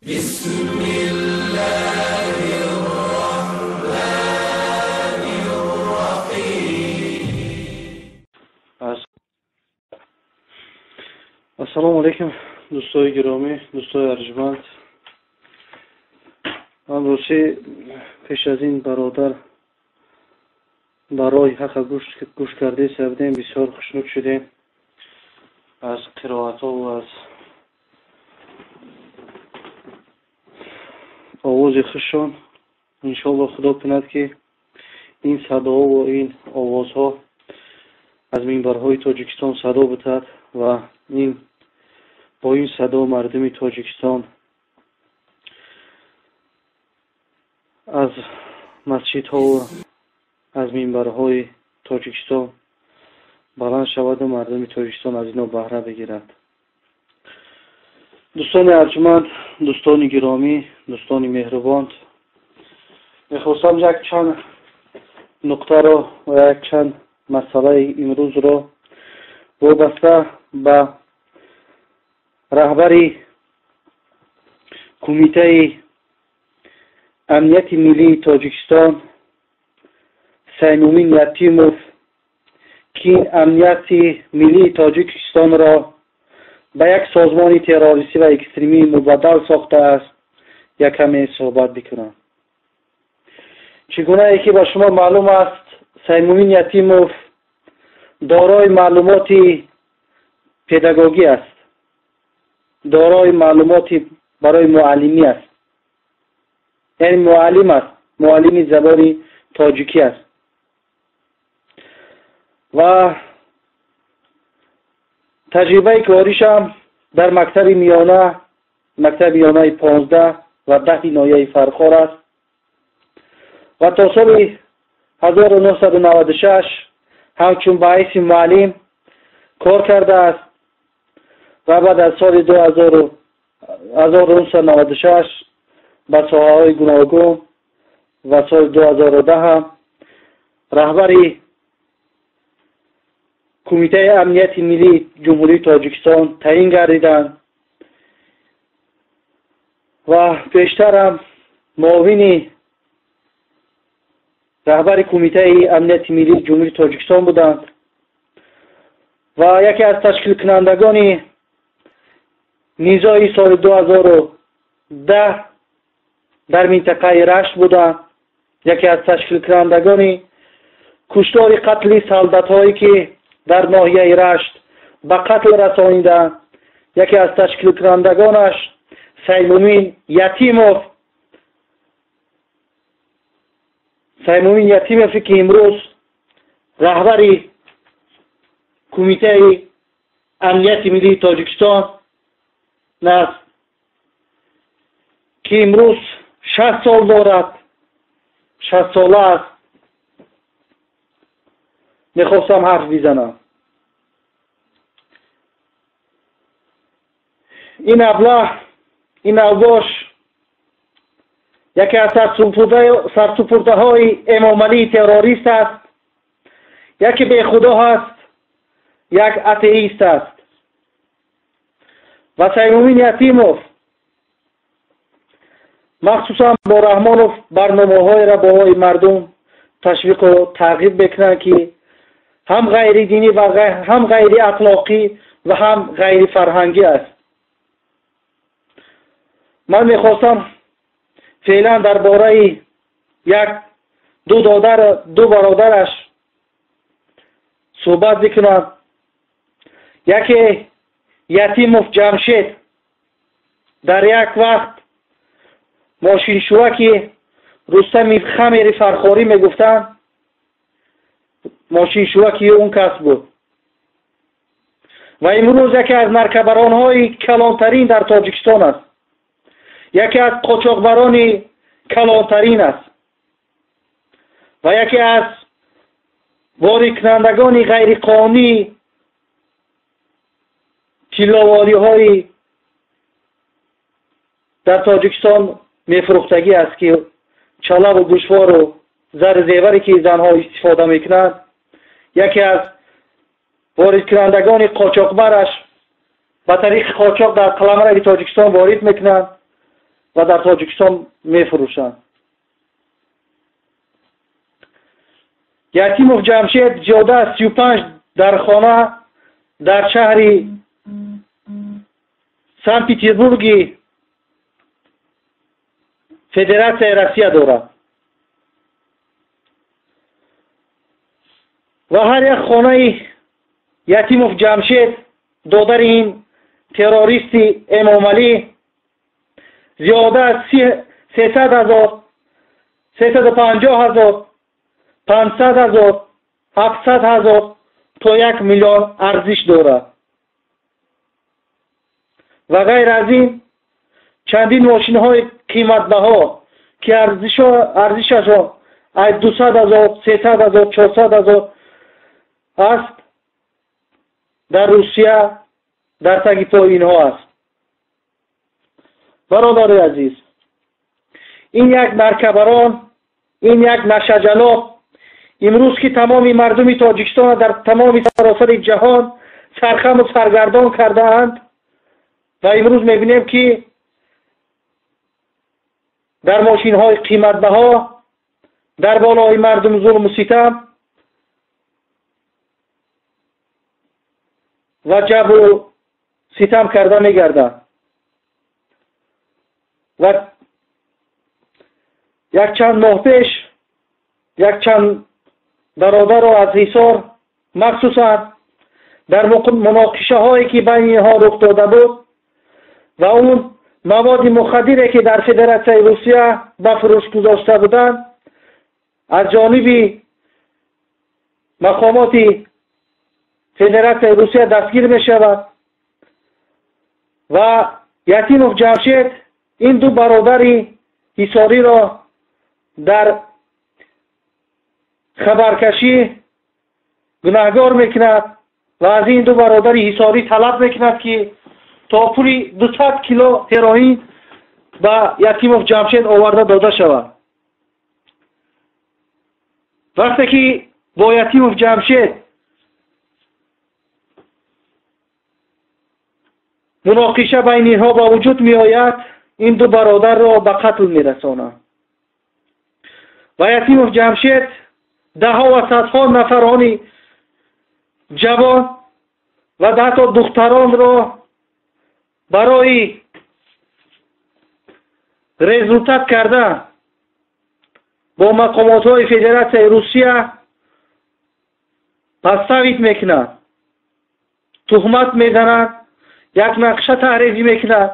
بسم الله الرحمن الرحیم. Ассалому алайкум, дӯстои гиромӣ, дӯстои арҷманд. Ман рости пеш аз ин бародар барои ҳаққа гӯш карда будем, бисёр хушнуд шудем аз қироатҳо ва аз овози хушшон. Иншоалло Худо кунад, ки ин садоҳо ва ин овозҳо аз минбарҳои Тоҷикистон садо битад ва ин бо ин садо мардуми Тоҷикистон аз масҷидҳо ва аз минбарҳои Тоҷикистон баланд шаваду мардуми Тоҷикистон аз ино баҳра бигирад. Дӯстони арҷманд, дӯстони гиромӣ, дӯстони меҳрубон, мехостам як чанд нуқтаро ва як чанд масъалаи имрӯзро вобаста ба раҳбари Кумитаи амнияти миллии Тоҷикистон Саймумин Ятимов, ки ин амнияти миллии Тоҷикистонро ба як созмони террористӣ ва экстремӣ мубаддал сохтааст, як каме суҳбат бикунам. Чӣ гунае ки ба шумо маълум аст, Саймумин Ятимов дорои маълумоти педагогӣ аст, дорои маълумоти барои муаллимӣ аст, яъне муаллим аст, муаллими забони тоҷикӣ аст ва таҷрибаи коришам дар мактаби миёна, мактаби миёнаи 15 ва 10-и ноҳияи Фархор аст ва то соли 1996 ҳамчун ба ҳайси муаллим кор кардааст ва баъд аз соли 1996 ба соҳаҳои гуногун ва соли 2010 раҳбари Кумитаи амнияти миллии Ҷумҳурии Тоҷикистон таъин гардиданд ва пештарам муовини раҳбари Кумитаи амнияти миллии Ҷумҳурии Тоҷикистон буданд ва яке аз ташкилкунандагони низои соли 2010 дар минтақаи Рашт буданд, яке аз ташкилкунандагони куштори қатли солдатҳое ки дар ноҳияи Рашт ба қатл расониданд, яке аз ташкилкунандагонаш Саймумин Ятимов, Саймумин Ятимов, ки имрӯз раҳбари Кумитаи амнияти миллии Тоҷикистон аст, ки имрӯз 60 сол дорад, 60 сола аст. Мехостам ҳарф бизанам. Ин аблаҳ, ин авбош яке аз сарсупурдаҳои Эмомалии террорист аст, яке бехудо ҳаст, як атеист аст ва Саймумин Ятимов махсусан бо Раҳмонов барномаҳоеро бо мардум ташвиқу тарғиб мекунанд, ки ҳам ғайридинӣ ва ҳам ғайриахлоқӣ ва ҳам ғайрифарҳангӣ аст. Ман мехостам феълан дар бораи як ду додар, ду бародараш суҳбат бикунам. Яке Ятимов Ҷамшед дар як вақт мошиншуваки Рустами Хамери Фархорӣ мегуфтанд, мошиншуваки он кас буд ва имрӯз яке аз наркобаронҳои калонтарин дар Тоҷикистон аст, яке аз қочоқбарони калонтарин аст ва яке аз воридкунандагони ғайриқонунӣ тилловориҳои дар Тоҷикистон мефурӯхтагӣ аст, ки чалаву гӯшвору зару зеваре ки занҳо истифода мекунанд, яке аз воридкунандагони қочоқбараш ба тариқи қочоқ дар қаламрави Тоҷикистон ворид мекунанд. ва дар Тоҷикистон мефурӯшанд. Ятимов Ҷамшед зиёда аз 35 дархона дар шаҳри Санкт-Петербурги Федератсияи Россия дорад ва ҳар як хонаи Ятимов Ҷамшед, додари ин террористи Эмомалӣ, зиёда аз 300 000, 350 000, 500 000, 700 000 то 1 миллион арзиш дорад ва ғайр аз ин чандин мошинҳои қиматбаҳо, ки арзишашон аз 200 000, 300 000, 400 000 аст, дар Русия дар таги пои инҳо аст. Бародари азиз, ин як наркобарон, ин як нашаҷалоб имрӯз, ки тамоми мардуми Тоҷикистонро дар тамоми саросари ҷаҳон сархаму саргардон кардаанд ва имрӯз мебинем, ки дар мошинҳои қиматбаҳо дар болои мардум зулму ситам ва ҷабру ситам карда мегарданд. Ва якчанд моҳ пеш якчанд бародаро аз Ҳисор, махсусан дар муноқишаҳое, ки байни инҳо рух дода буд ва он маводи мухаддире, ки дар Федератсияи Русия ба фурӯш гузошта буданд, аз ҷониби мақомоти Федератсияи Русия дастгир мешавад ва Ятимов Ҷамшед ин ду бародари ҳисориро дар хабаркашӣ гунаҳгор мекунад ва аз ин ду бародари ҳисорӣ талаб мекунад, ки то пули 200 кило ҳероин ба Ятимов Ҷамшед оварда дода шавад. Вақте ки бо Ятимов Ҷамшед муноқиша байни инҳо ба вуҷуд меояд, ин ду бародарро ба қатл мерасонанд ва Ятимов Ҷамшед даҳҳо ва садҳо нафарони ҷавон ва ҳатто духтаронро барои результат кардан бо мақомотҳои Федератсияи Русия подставить мекунад, туҳмат мезанад, як нақша таҳрезӣ мекунад.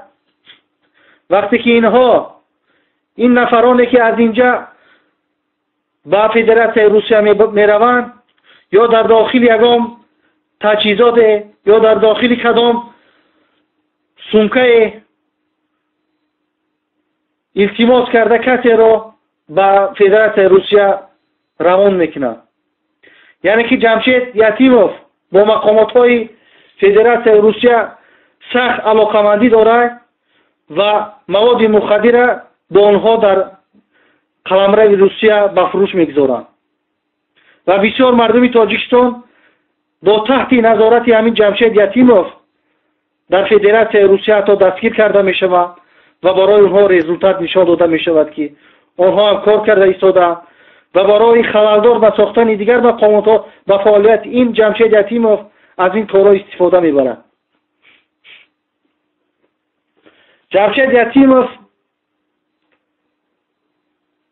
Вақте ки инҳо, ин нафароне, ки аз инҷа ба Федератсияи Русия мераванд, ё дар дохили ягон таҷҳизоте ё дар дохили кадом сумкае илтимос карда касеро ба Федератсияи Русия равон мекунад. Яъне ки Ҷамшед Ятимов бо мақомотҳои Федератсияи Русия сахт алоқамандӣ дорад ва маводи мухаддира бо онҳо дар қаламрави Русия ба фурӯш мегузоранд ва бисёр мардуми Тоҷикистон бо таҳти назорати ҳамин Ҷамшед Ятимов дар Федератсияи Русия ҳатто дастгир карда мешаванд ва барои онҳо результат нишон дода мешавад, ки онҳо ҳам кор карда истодаанд ва барои халалдор насохтани дигар мақомотҳо ба фаъолияти ин Ҷамшед Ятимов аз ин корҳо истифода мебарад. Ҷамшед Ятимов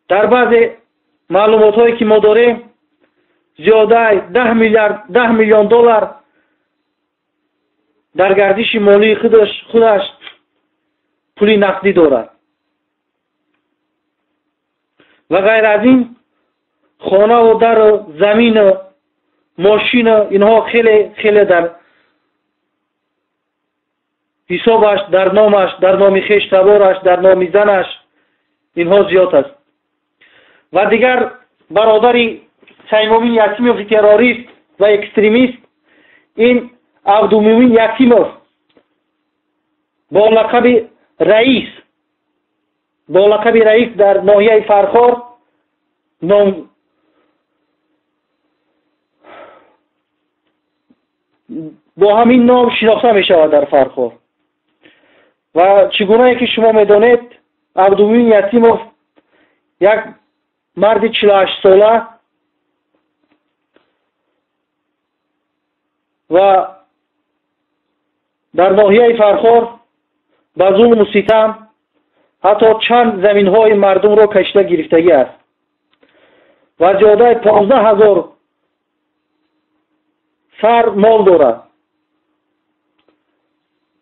дар баъзе маълумотҳое, ки мо дорем, зиёдаи 10 миллиард, 10 миллион доллар дар гардиши молии худаш пули нақдӣ дорад ва ғайр аз ин хонаву дару замину мошину инҳо хеле хеле дар ҳисобаш, дар номаш, дар номи хештабораш, дар номи занаш инҳо зиёд аст. Ва дигар бародари Саймумин Ятимови террорист ва экстремист, ин Абдумумин Ятимов бо лақаби Раис, бо лақаби Раис дар ноҳияи Фархор ном бо ҳамин ном шинохта мешавад дар Фархор. Ва чӣ гунае ки шумо медонед, Абдумумин Ятимов як марди 48 сола ва дар ноҳияи Фархор ба зулму ситам ҳатто чанд заминҳои мардумро кашида гирифтагӣ аст ва зиёдаи 15 ҳазор сар мол дорад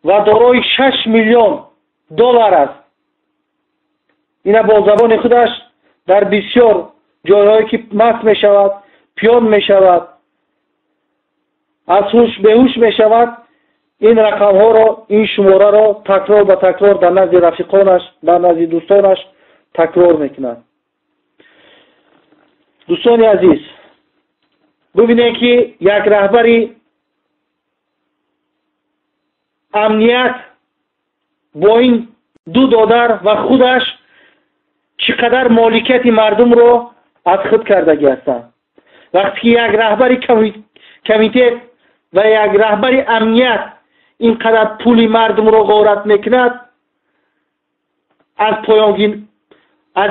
ва дорои 6 миллион доллар аст. Ина бо забони худаш дар бисёр ҷойҳое ки маст мешавад, пиён мешавад, аз ҳуш беҳуш мешавад, ин рақамҳоро, ин шумораро такрор ба такрор дар назди рафиқонаш, дар назди дӯстонаш такрор мекунад. Дӯстони азиз, бубинед ки як раҳбари амният бо ин ду додар ва худаш чӣ қадар моликияти мардумро аз худ кардагӣ ҳастанд. Вақте ки як раҳбари комитет ва як раҳбари амният ин қадар пули мардумро ғорат мекунад, аз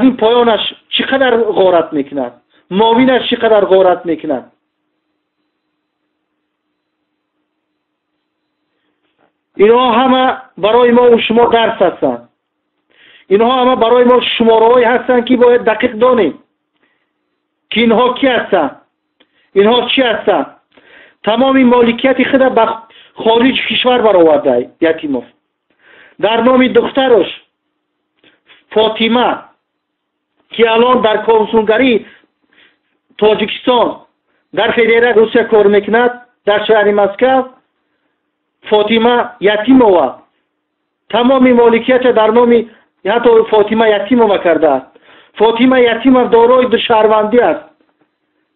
ин поёнаш чӣ қадар ғорат мекунад, муовинаш чӣ қадар ғорат мекунад. Инҳо ҳама барои мо ва шумо дарс ҳастанд. Инҳо ҳама барои мо шумораҳое ҳастанд ки бояд дақиқ донем ки инҳо ки ҳастанд, инҳо чӣ ҳастанд. Тамоми моликияти худа ба хориҷ кишвар бароварда Ятимов. Дар номи духтараш Фотима ки алон дар консулгарии Тоҷикистон дар Федератсияи Русия кор мекунад, дар шаҳри Москва, Фотима Ятимова тамоми моликиятша дар номи ҳатто Фотима Ятимова кардааст. Фотима Ятимова дорои ду шаҳрвандӣ аст,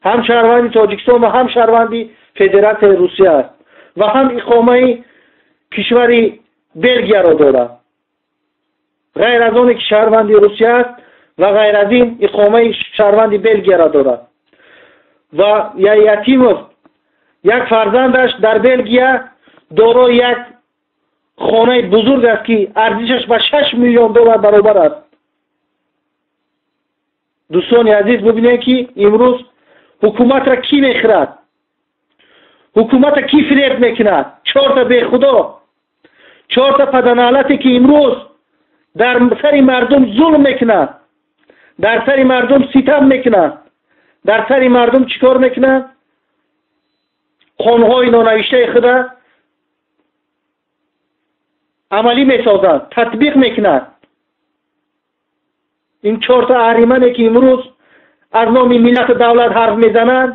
ҳам шаҳрванди Тоҷикистон ва ҳам шаҳрванди Федератсияи Русия аст ва ҳам иқомаи кишвари Белгияро дорад. Ғайр аз оне ки шаҳрванди Русия аст ва ғайр аз ин иқомаи шаҳрванди Белгияро дорад. Ва Ятимов як фарзандаш дар Белгия дорои як хонаи бузург аст ки арзишаш ба 6 миллион доллар баробар аст. Дӯстони азиз, бубинед ки имрӯз ҳукуматро кӣ мехӯрад, ҳукуматро кӣ фиреб мекунад? Чорта бехудо, чорта паданалате ки имрӯз дар сари мардум зулм мекунад, дар сари мардум ситам мекунад, дар сари мардум чӣ кор мекунад? Қонунҳои нонавиштаи худа амалӣ месозанд, татбиқ мекунад. Ин чорта аҳримане ки имрӯз аз номи миллату давлат ҳарф мезананд,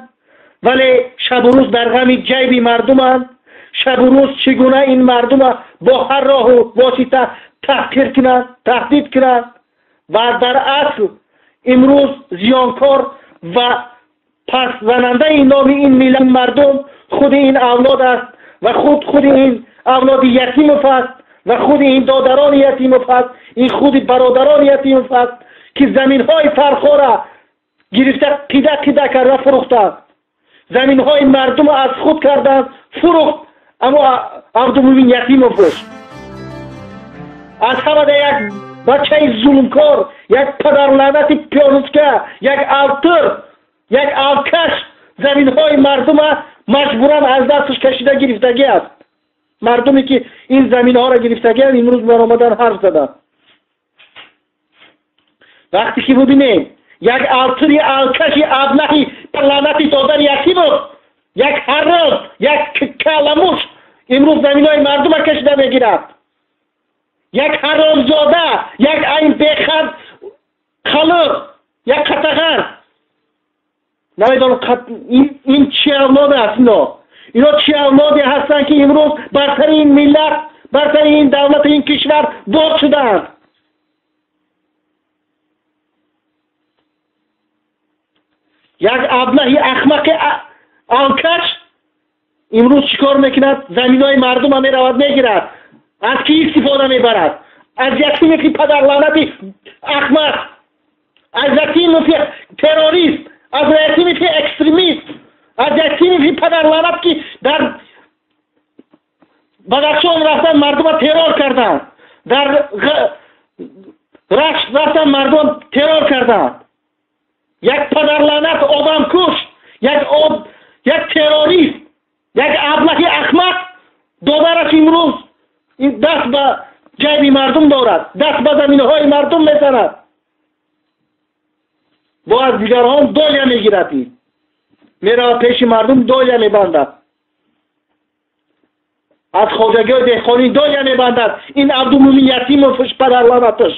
вале шабу рӯз дар ғами ҷайби мардуманд. Шабу рӯз чӣ гуна ин мардума бо ҳар роҳу восита таҳқир кунанд, таҳдид кунанд ва дар асл имрӯз зиёнкор ва пасзанандаи номи ин миллат мардум худи ин авлод аст ва худи ин авлоди Ятимов аст ва худи ин додарони Ятимов аст, ин худи бародарони Ятимов аст ки заминҳои Фархора гирифта қида қида карда фурӯхтанд, заминҳои мардумро аз худ карданд, фурӯхт. Аммо Абдумумин Ятимов буд. Аз ҳамада як бачаи зулмкор, як падарлаънати пиёнучка, як алтир, як алкаш заминҳои мардума маҷбуран аз дасташ кашида гирифтагӣ аст. Мардуме ки ин заминҳоро гирифтагианд имрӯз баромадан ҳарф заданд. Вақте ки бубинем як алтири алкаши аблаҳи лаънати додари Ятимов, як ҳарроб, як каламуш имрӯз заминҳои мардума кашида мегирад, як ҳаромзода, як айн бехад қалиқ, як қатағар, намедонам ин чӣ авлод аст. Ино чӣ авлоде ҳастанд ки имрӯз бар сари ин миллат, бар сари ин давлату ин кишвар бод шудаанд. Як аблаҳи ахмақи алкаш имрӯз чӣ кор мекунад? Заминҳои мардума меравад мегирад. Аз кӣ истифода мебарад? Аз Ятимови падарлаънати ахмақ, аз Ятимови террорист, аз Ятимови экстремист, аз Ятимови падарлаънат ки дар Бадахшон рафтан мардума террор карданд, дар Рафтан мардум террор карданд. Як падарлаънат одамкуш, як террорист, як аблаҳи ахмақ додараш имрӯз даст ба ҷайби мардум дорад, даст ба заминаҳои мардум мезанад, бо аз дигарон доля мегирад, меравад пеши мардум доля мебандад, аз хоҷагиҳои деҳқонӣ доля мебандад. Ин Абдумӯмин Ятимовш падарлаънаташ.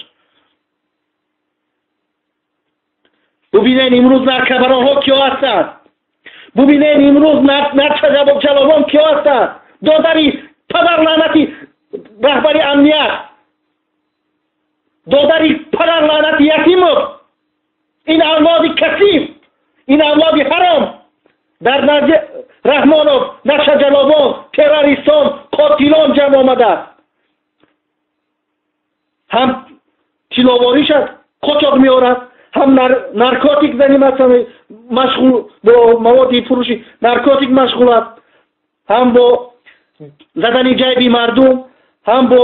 Бубинед имрӯз наркабаронҳо киё ҳастанд, бубинед имрӯз нарчаҷалобон киё ҳастанд. Додари падарлаънати раҳбари амният, додари падарлаънати Ятимов, ин авлоди касиф, ин авлоди ҳаром дар назди Раҳмонов нашаҷалобон, террористон, қотилон ҷамъ омадааст. Ҳам тиловориша қочоқ меорад, ҳам наркотик заниматься машғул, бо маводи фурӯши наркотик машғул аст, ҳам бо задани ҷайби мардум, ҳам бо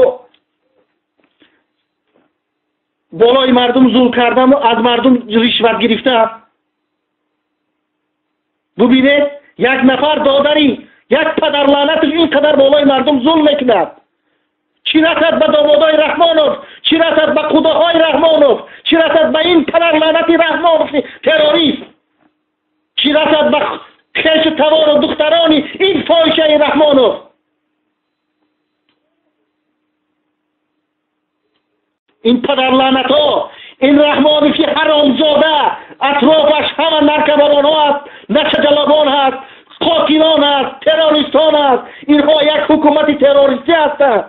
болои мардум зулм кардан, аз мардум ришват гирифтан. Бубинед, як нафар додари як падарлаънаташ ин қадар болои мардум зулм мекунад. Чӣ расад ба домодои Раҳмонов, чӣ расад ба қудаҳои Раҳмонов, чӣ расад ба ин падарлаънати Раҳмонов террорист, чӣ расад ба хешу тавору духтарони ин фоҳишаи Раҳмонов. Ин падарлаънатҳо, ин Раҳмонови ҳаромзода, атрофаш ҳама наркабаронҳо аст, нашаҷалобон ҳаст, қотилон аст, террористон аст. Инҳо як ҳукумати террористӣ ҳастанд,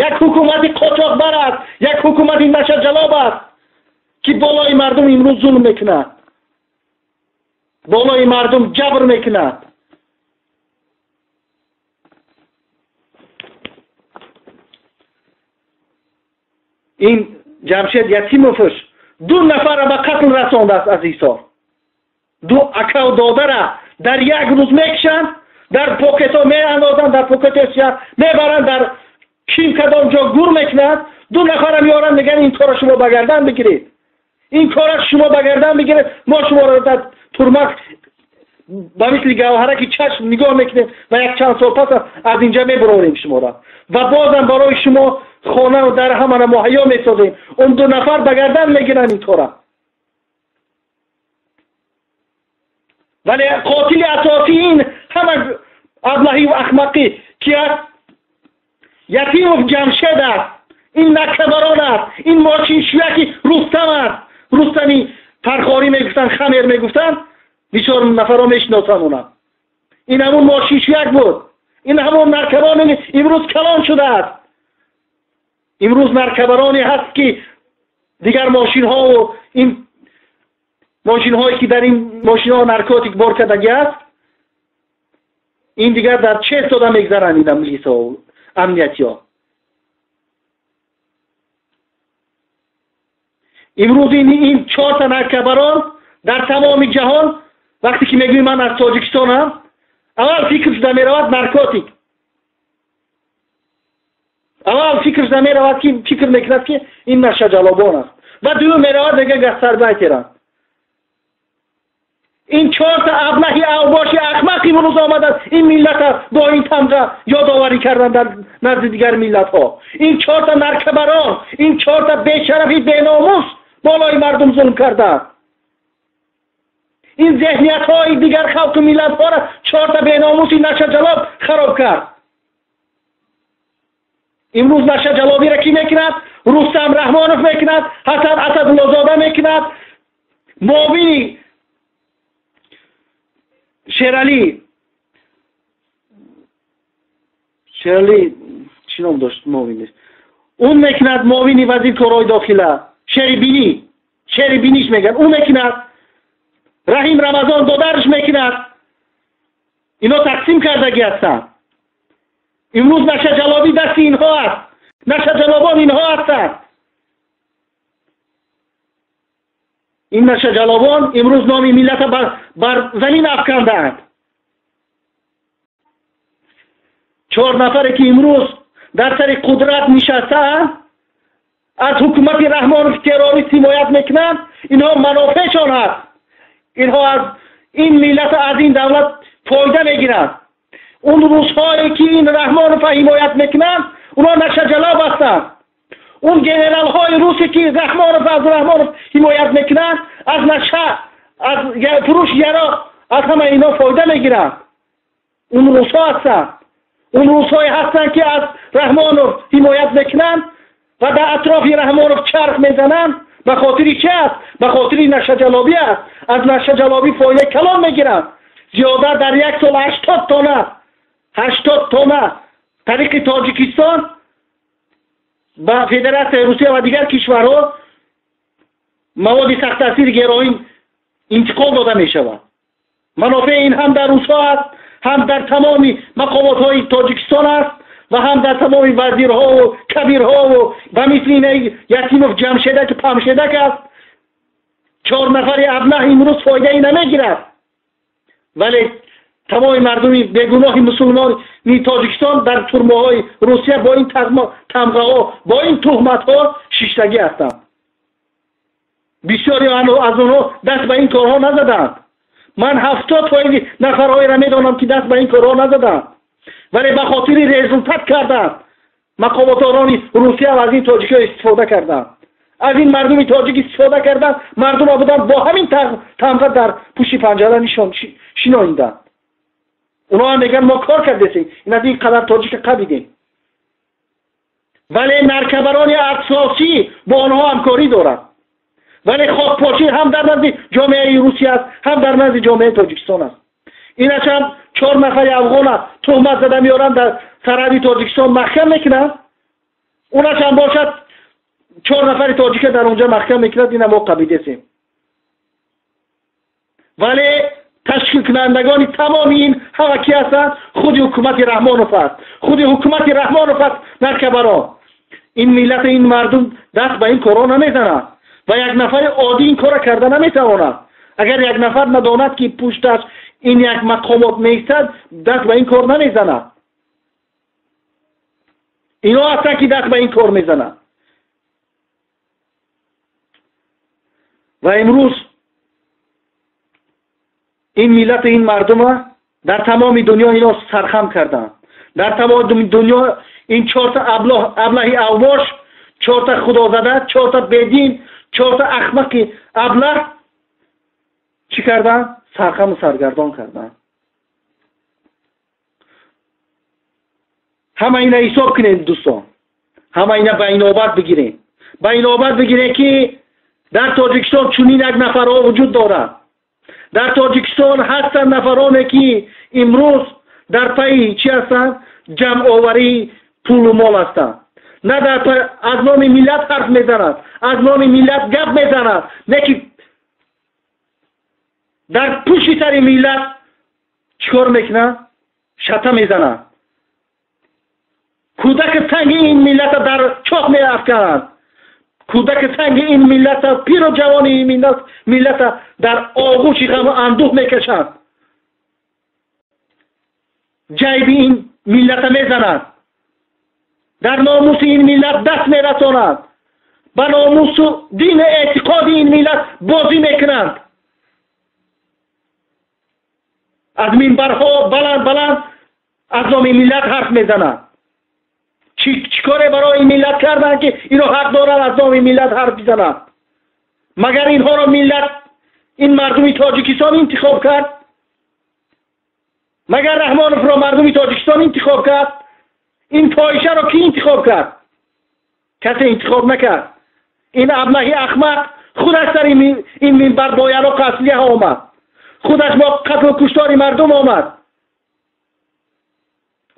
як ҳукумати қочоқбар аст, як ҳукумати нашаҷалоб аст, ки болои мардум имрӯз зулм мекунад, болои мардум ҷабр мекунад. Ин Ҷамшед Ятимовш ду нафарро ба қатл расондааст. Азизо, ду акаву додара дар як рӯз мекушанд, дар покетҳо меандозанд, дар покетҳо мебаранд, дар ким кадом ҷо гур мекунанд. Ду нафарро меоранд, мегӯянд ин корро шумо ба гардан бигиред, ин корро шумо ба гардан бигиред, мо шуморо дар турма ба мисли гавҳараки чашм нигоҳ мекунем ва як чанд сол пас аз инҷа мебурорем шуморо ва бозам барои шумо хонаву дар ҳамаро муҳайё месозем. Он ду нафар ба гардан мегиранд ин корро. Вале қотили асосии ин ҳама аблаҳиву ахмақӣ ки аст? Ятимов Ҷамшед аст, ин накабарон аст, ин мошиншӯяки Рустам аст. Рустами Фархорӣ мегуфтанд, Хамер мегуфтанд, бисёр нафарҳо мешиносанд онам. Ин ҳамун мошиншӯяк буд, ин ҳамун наркабарони имрӯз калон шудааст. Имрӯз наркабароне ҳаст, ки дигар мошинҳову ин мошинҳое ки дар ин мошинҳо наркотик бор кардагӣ аст, ин дигар дар чест дода мегзаранд ин милисаҳо, амниятиҳо. Имрӯз ин чорта наркабарон дар тамоми ҷаҳон вақте ки мегӯем ман аз Тоҷикистонам, аввал фикр шуда меравад наркотик, аввал фикр шуда меравад ки фикр мекунад ки ин нашаҷалобон аст, ва дуюм меравад мегӯяд гастарбайтеранд. Ин чорта аблаҳи авбоши ахмақ имрӯз омаданд ин миллата бо ин тамға ёдоварӣ кардан дар назди дигар миллатҳо. Ин чорта наркабарон, ин чорта бешарафи беномус болои мардум зулм карданд. Ин зеҳниятҳои дигар халқу миллатҳоро чорта беномуси нашаҷалоб хароб кард. Имрӯз нашаҷалобиро кӣ мекунад? Рустам Раҳмонов мекунад, Ҳасан Асадуллозода мекунад, муовини Шералӣ, Шералӣ чӣ ном дошт муовинаш? Он мекунад муовини вазири корҳои дохила, Шерибинӣ, Шерибиниш мегӯянд, ӯ мекунад. Раҳим Рамазон додараш мекунад. Ино тақсим кардагӣ ҳастанд. Имрӯз нашаҷалобӣ дасти инҳо аст, нашаҷалобон инҳо ҳастанд. Ин нашаҷалобон имрӯз номи миллата бар замин афкандаанд. Чор нафаре ки имрӯз дар сари қудрат нишастаанд, Аз ҳукумати Раҳмонов террорист ҳимоят мекунанд, инҳо манофеъшон ҳаст. Инҳо аз ин миллат, аз ин давлат фоида мегиранд. Он рӯзҳое ки ин Раҳмонова ҳимоят мекунанд, онҳо нашаҷалоб ҳастанд. Он генералҳои русе ки Раҳмонов аз Раҳмонов ҳимоят мекунанд, аз наша, аз фурӯши яроқ, аз ҳама инҳо фоида мегиранд. Он русҳо ҳастанд. Он русҳое ҳастанд ки аз Раҳмонов ҳимоят мекунанд ва дар атрофи Раҳмонов чарх мезананд. Ба хотири чи аст? Ба хотири нашаҷалобӣ аст. Аз нашаҷалобӣ фоидаи калон мегиранд. Зиёда дар як сол 80 тонна, 80 тонна тариқи Тоҷикистон ба Федератсияи Русия ва дигар кишварҳо маводи сахттаъсири героин интиқол дода мешавад. Манофеи ин ҳам дар русҳо аст, ҳам дар тамоми мақомотҳои Тоҷикистон аст ва ҳам дар тамоми вазирҳову кабирҳову ба мисли ин Ятимов Ҷамшедак Памшедак аст. 4 нафари аблаҳ имрӯз фоидаи намегирад, вале тамоми мардуми бегуноҳи мусулмони Тоҷикистон дар турмаҳои Русия бо ин тамғаҳо, бо ин туҳматҳо шиштагӣ ҳастанд. Бисёре аз онҳо даст ба ин корҳо назаданд. Ман 70% нафарҳоеро медонам ки даст ба ин корҳо назаданд, вале ба хотири результат карданд. Мақомотдорони Русия аз ин тоҷикҳо истифода карданд, аз ин мардуми тоҷик истифода карданд. Мардума буданд бо ҳамин тамға дар пушти панҷара шинонданд. Онҳо ҳам мегӯянд мо кор кардесем, ин аз ин қадар тоҷика қабидем. Вале наркабарони асосӣ бо онҳо ҳамкорӣ доранд. Вале хокпошӣ ҳам дар назди ҷомеаи Русия аст, ҳам дар назди ҷомеаи Тоҷикистон аст. Иначам 4 нафари афғона туҳмат зада меоранд, дар сарҳади Тоҷикистон маҳкам мекунанд. Унашам бошад 4 нафари тоҷика дар онҷа маҳкам мекунад, ина мо қабидесем. Вале ташкилкунандагони тамоми ин ҳама ки ҳастанд? Худи ҳукумати Раҳмонов аст. Худи ҳукумати Раҳмонов аст наркабарон. Ин миллат, ин мардум даст ба ин корҳо намезананд ва як нафари оддӣ ин корро карда наметавонад. Агар як нафар надонад ки пушташ ин як мақомот меистад, даст ба ин кор намезанад. Ино ҳастанд ки даст ба ин кор мезананд. Ва имрӯз ин миллату ин мардума дар тамоми дунё ино сархам карданд. Дар тамоми дунё ин 4 аблаҳи авбош, 4 худозада, 4 бедин, 4 ахмақи аблаҳ чӣ карданд? Сархаму саргардон карданд. Ҳама ина ҳисоб кунед дӯстон, ҳама ина ба инобат бигирем. Ба инобат бигирем ки дар Тоҷикистон чунин як нафарҳо вуҷуд дорад. Дар Тоҷикистон ҳастанд нафароне ки имрӯз дар пайи чӣ ҳастанд? Ҷамъоварии пулу мол ҳастанд. На дар аз номи миллат ҳарф мезанад, аз номи миллат гап мезанад, не ки дар пушти сари миллат чӣ кор мекунад? Шата мезанад. Кӯдаки санги ин миллата дар чоҳ меафкананд. Кӯдаки санги ин миллата, пиру ҷавони ин миллата дар оғӯши ғаму андӯҳ мекашанд. Ҷайби ин миллата мезананд. Дар номуси ин миллат даст мерасонанд. Ба номусу дину эътиқоди ин миллат бозӣ мекунанд. Аз минбарҳо баланд баланд аз номи миллат ҳарф мезананд. Чӣ коре барои ин миллат карданд ки ино ҳақ доранд аз номи миллат ҳарф бизананд? Магар инҳоро миллат, ин мардуми Тоҷикистон интихоб кард? Магар Раҳмоновро мардуми Тоҷикистон интихоб кард? Ин фоҳишаро кӣ интихоб кард? Касе интихоб накард. Ин аблаҳи ахмақ худаш дар ин минбар бо яроқу аслиҳа омад, худаш бо қатлу куштори мардум омад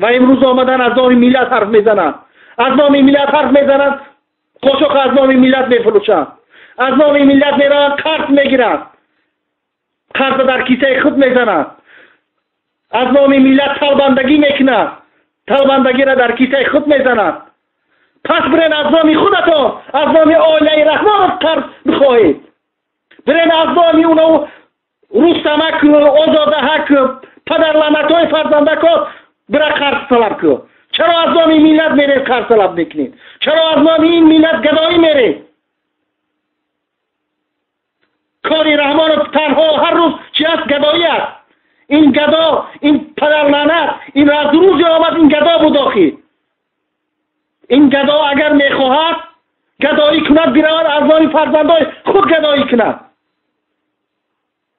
ва имрӯз омадан аз номи миллат ҳарф мезананд. Аз номи миллат ҳарф мезананд, қошоқ аз номи миллат мефурӯшанд, аз номи миллат мераванд қарз мегиранд, қарза дар кисаи худ мезананд, аз номи миллат талбандагӣ мекунанд, талбандагиро дар кисаи худ мезананд. Пас бирен аз номи худатон, аз номи оилаи Раҳмонов қарз бихоҳед. Бирен аз номи уно Рустамак, Озодаҳак, падарлаънатҳои фарзандако бира қарз талаб кун. Чаро аз номи миллат меред қарз талаб мекунед? Чаро аз номи ин миллат гадоӣ меред? Кори Раҳмонов танҳо ҳар рӯз чи аст? Гадоӣ аст. Ин гадо, ин падарлаънат, ин аз рӯзе омад, ин гадо буд охир. Ин гадо агар мехоҳад гадоӣ кунад, биравад аз номи фарзандои худ гадоӣ кунад.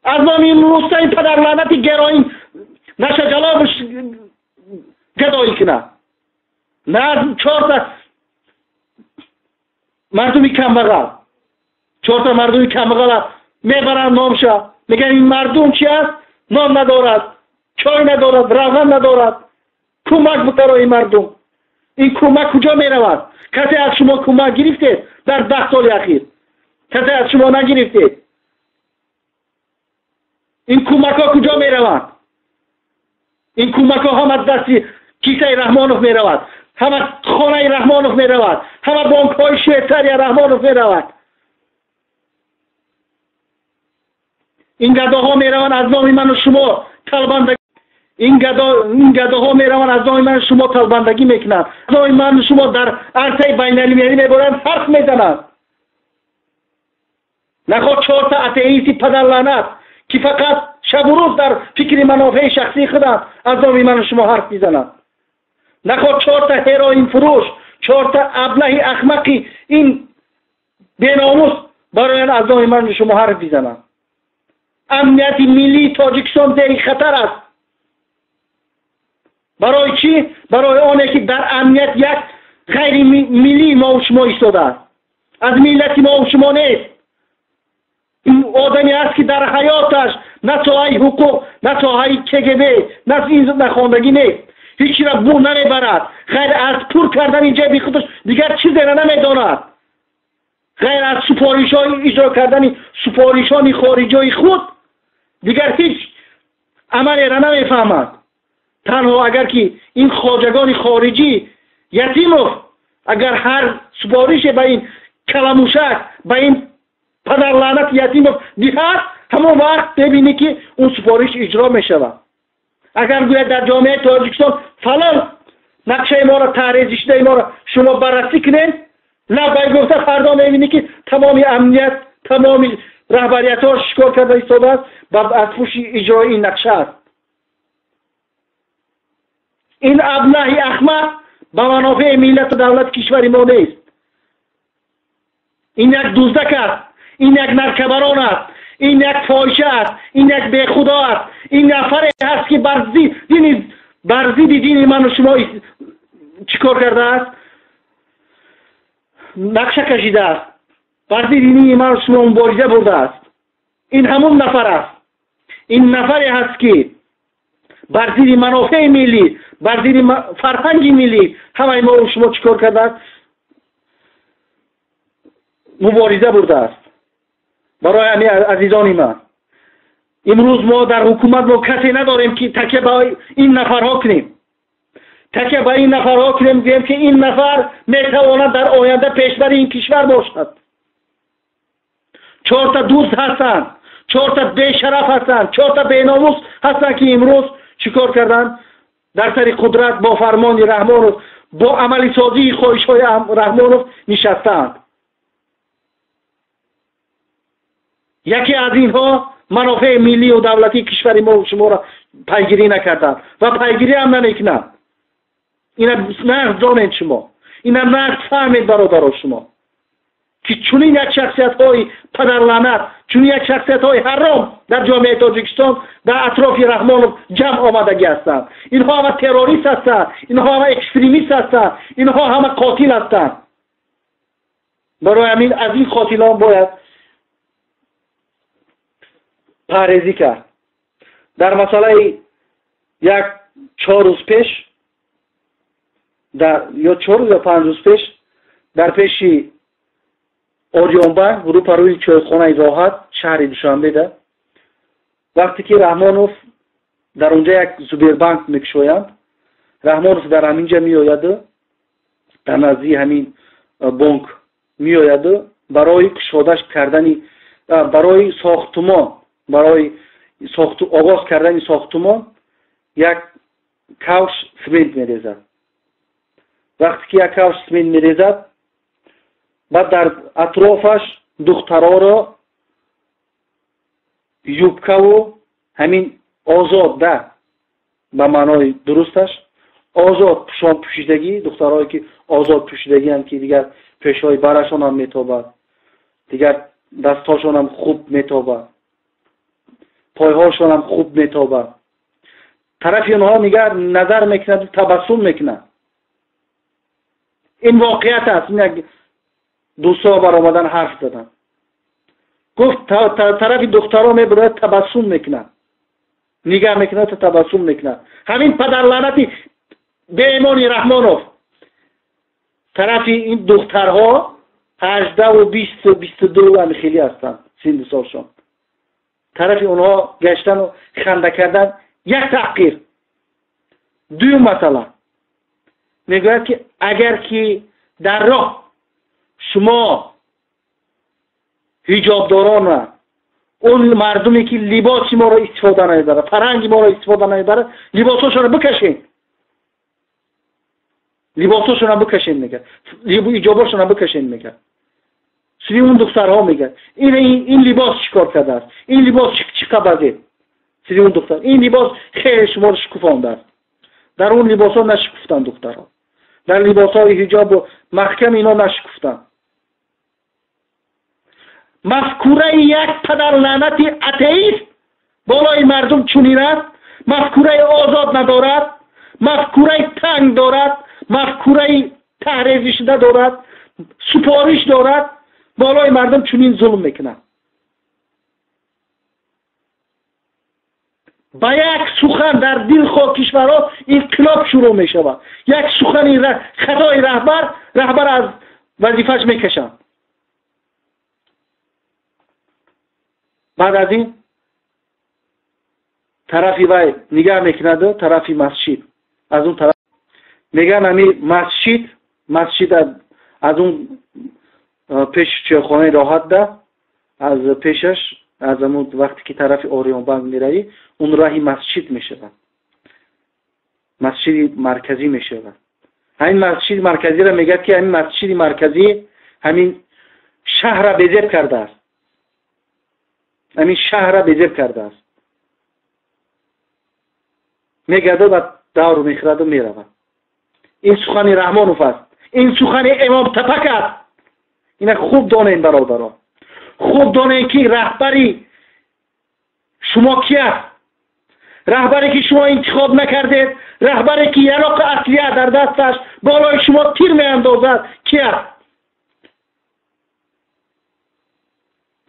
Аз номи ин рустаи падарлаънати героин нашаҷалобш гадоӣ кунад. На аз чорта мардуми камбағал. Чорта мардуми камбағала мебаранд номша. Мегӯянд ин мардум чи аст? Нон надорад, чой надорад, равған надорад. Кӯмак барои мардум. Ин кӯмак куҷо меравад? Касе аз шумо кӯмак гирифтед дар 10 соли ахир? Касе аз шумо нагирифтед? Ин кӯмакҳо куҷо мераванд? Ин кӯмакҳо ҳама дасти кисаи Раҳмонов меравад, ҳама хонаи Раҳмонов меравад, ҳама бонкҳои Швейтсария Раҳмонов меравад. Ин гадоҳо мераванд аз номи ману шумо талбандагӣ. Ин гадоҳо мераванд аз номи ману шумо талбандагӣ мекунанд. Аз номи ману шумо дар арсаи байналмилалӣ мебаранд, ҳарф мезананд. Нахоҳ чорта атеисти падарлаънат ки фақат шабу рӯз дар фикри манофеи шахсии худанд аз номи ману шумо ҳарф мезананд. Нахоҳ чорта ҳероинфурӯш, чорта аблаҳи ахмақи ин беномус бароянд аз номи ману шумо ҳарф мезананд. Амнияти миллии Тоҷикистон зери хатар аст. Барои чӣ? Барои оне ки дар амният як ғайри миллии мову шумо истодааст. Аз миллати мову шумо нест. Ин одаме аст ки дар ҳаёташ на соҳаи ҳуқуқ, на соҳаи КГБ, на ин нахондагӣ нест. Ҳечира бу намебарад. Ғайр аз пур кардани ҷайби худаш дигар чизеро намедонад. Ғайр аз супоришҳои иҷро кардани супоришони хориҷои худ дигар ҳеҷ амалеро намефаҳмад. Танҳо агар ки ин хоҷагони хориҷӣ Ятимов агар ҳар супорише ба ин каламушак, ба ин падарлаънат Ятимов диҳад, ҳамон вақт мебинӣ ки он супориш иҷро мешавад. Агар гӯяд дар ҷомеаи Тоҷикистон фалон нақшаи моро, таҳризишдаи моро шумо баррасӣ кунед, лаббай гуфта фардо мебинӣ ки тамоми амният, тамоми раҳбариятҳо шикор карда истодааст ба аз пушти иҷрои ин нақша аст. Ин аблаҳи ахмақ ба манофеи миллату давлати кишвари мо нест. Ин як дуздак аст, ин як наркабарон аст, ин як фоҳиша аст, ин як бехудо аст, ин нафаре ҳаст ки бар зидди дини ману шумо чӣ кор кардааст? Нақша кашидааст, бар зидди дини ману шумо мубориза бурдааст. Ин ҳамун нафар аст. Ин нафаре ҳаст ки бар зидди манофеи миллӣ, бар зидди фарҳанги миллӣ ҳамаи мо шумо чӣ кор кардааст? Мубориза бурдааст. Барои ҳамин азизони ман, имрӯз мо дар ҳукумат мо касе надорем ки такя ба ин нафарҳо кунем. Такя ба ин нафарҳо кунем, гӯем ки ин нафар метавонад дар оянда пешбари ин кишвар бошад. Чорта дузд ҳастанд, чорта бешараф ҳастанд, чорта беномус ҳастанд ки имрӯз чӣ кор карданд? Дар сари қудрат бо фармони Раҳмонов, бо амалисозии хоҳишҳои Раҳмонов нишастаанд. Яке аз инҳо манофеи миллию давлатии кишвари мо шуморо пайгирӣ накарданд ва пайгирӣ ҳам намекунанд. Ина нағз донед шумо, ина нағз фаҳмед бародаро шумо ки чунин як шахсиятҳои падарлаънат, чунин як шахсиятҳои ҳаром дар ҷомеаи Тоҷикистон дар атрофи Раҳмонов ҷамъ омадагӣ ҳастанд. Инҳо ҳама террорист ҳастанд, инҳо ҳама экстремист ҳастанд, инҳо ҳама қотил ҳастанд. Барои ҳамин аз ин қотилон бояд парҳезӣ кард. Дар масъалаи як 4 рӯз пеш, ё 4 рӯз ё 5 рӯз пеш дар пеши Ориёнбанк рӯпарӯи чойхонаи Роҳат шаҳри Душанбеда, вақте ки Раҳмонов дар онҷа як Зубербанк мекушоянд, Раҳмонов дар ҳаминҷа меояду дар наздии ҳамин бонк меояду барои кушодаш кардани, барои сохтумон, барои оғоз кардани сохтумон як кавш смент мерезад. Вақте ки як кавш смент мерезад, Баъд дар атрофаш духтароро юбкаву ҳамин озод да ба маънои дурусташ озод пӯшон пӯшидагӣ, духтарое ки озод пӯшидагианд, ки дигар пешҳои барашонам метобад, дигар дастҳошонам хуб метобад, пойҳошонам хуб метобад. Тарафи онҳо нигар назар мекунад, табассум мекунад. Ин воқеият аст. Ин як дӯстҳо баромадан ҳарф заданд. Гуфт тарафи духтаро мебурад, табассум мекунад, нигар мекунад, табассум мекунад. Ҳамин падарлаънати беимони Раҳмонов тарафи ин духтарҳо 18 20 22 ҳами хеле ҳастанд синну солшон. Тарафи онҳо гаштану ханда кардан як таҳқир. Дуюм масъала мегӯяд, ки агар ки дар роҳ шумо ҳиҷобдорона, он мардуме ки либоси моро истифода намебарад, фарҳанги моро истифода намебарад, либосҳошонро бикашед, либосҳошонро бикашед, мегӯяд, ҳиҷобошонро бикашед, мегӯяд. Сӯи он духтарҳо мегӯяд, ин либос чӣ кор кардааст, ин либос чӣ қабазед? Сӯи он духтар, ин либос хеле шуморо шукуфондааст. Дар он либосҳо нашукуфтанд духтарҳо, дар либосҳои ҳиҷобу маҳкам ино нашукуфтанд. Мафкураи як падарлаънати атеист болои мардум чунин аст, мафкураи озод надорад, мафкураи танг дорад, мафкураи таҳрезишуда дорад, супориш дорад, болои мардум чунин зулм мекунад. Ба як сухан дар дилхоҳ кишварҳо инқилоб шурӯъ мешавад. Як сухани хатои раҳбар, раҳбар аз вазифааш мекашанд. Баъд аз ин тарафи вай нигаҳ мекунаду тарафи масҷид, аз он тараф мегӯянд ҳами масҷид, масҷид аз он пеш чойхонаи роҳат да, аз пешаш, аз ҳамон вақте ки тарафи Ориёнбанк меравӣ, он роҳи масҷид мешавад, масҷиди марказӣ мешавад. Ҳамин масҷиди марказиро мегӯяд, ки ҳамин масҷиди марказӣ ҳамин шаҳрра безеб кардааст, ҳамин шаҳрра безеб кардааст. Мегӯяду ва давру мехӯраду меравад. Ин сухани Раҳмонов аст, ин сухани Имом Тапак аст. Ина хуб донем, бародарон, хуб донем, ки раҳбари шумо ки аст, раҳбаре ки шумо интихоб накардед, раҳбаре ки яроқи аслия дар дасташ болои шумо тир меандозад ки аст.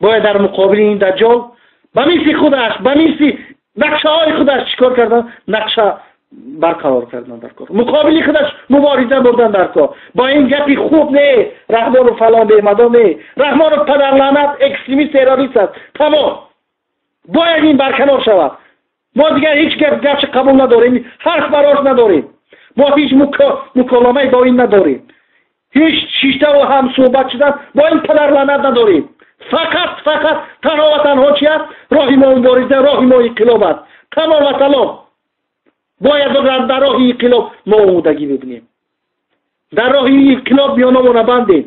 Бояд дар муқобили ин даҷҷол ба мисли худаш, ба мисли нақшаҳои худаш чӣ кор кардан? Нақша барқарор кардан дар кор, муқобили худаш мубориза бурдан дар кор. Бо ин гапи хуб не, Раҳмонов фалон беҳмадон не, Раҳмонов падарлаънат экстремист террорист аст, тамом. Бояд ин барканор шавад. Мо дигар ҳеҷ гапча қабул надорем, ҳарф барош надорем, мо ҳеҷ муколамаи бо ин надорем, ҳеҷ шиштаву ҳам суҳбат шудан бо ин падарлаънат надорем. Фақат фақат танҳо ва танҳо чи аст? Роҳи мо мубориза, роҳи мо инқилоб аст. Тамом ва салом. Бояд дар роҳи инқилоб мо омодагӣ бибинем, дар роҳи инқилоб миёнамона бандем.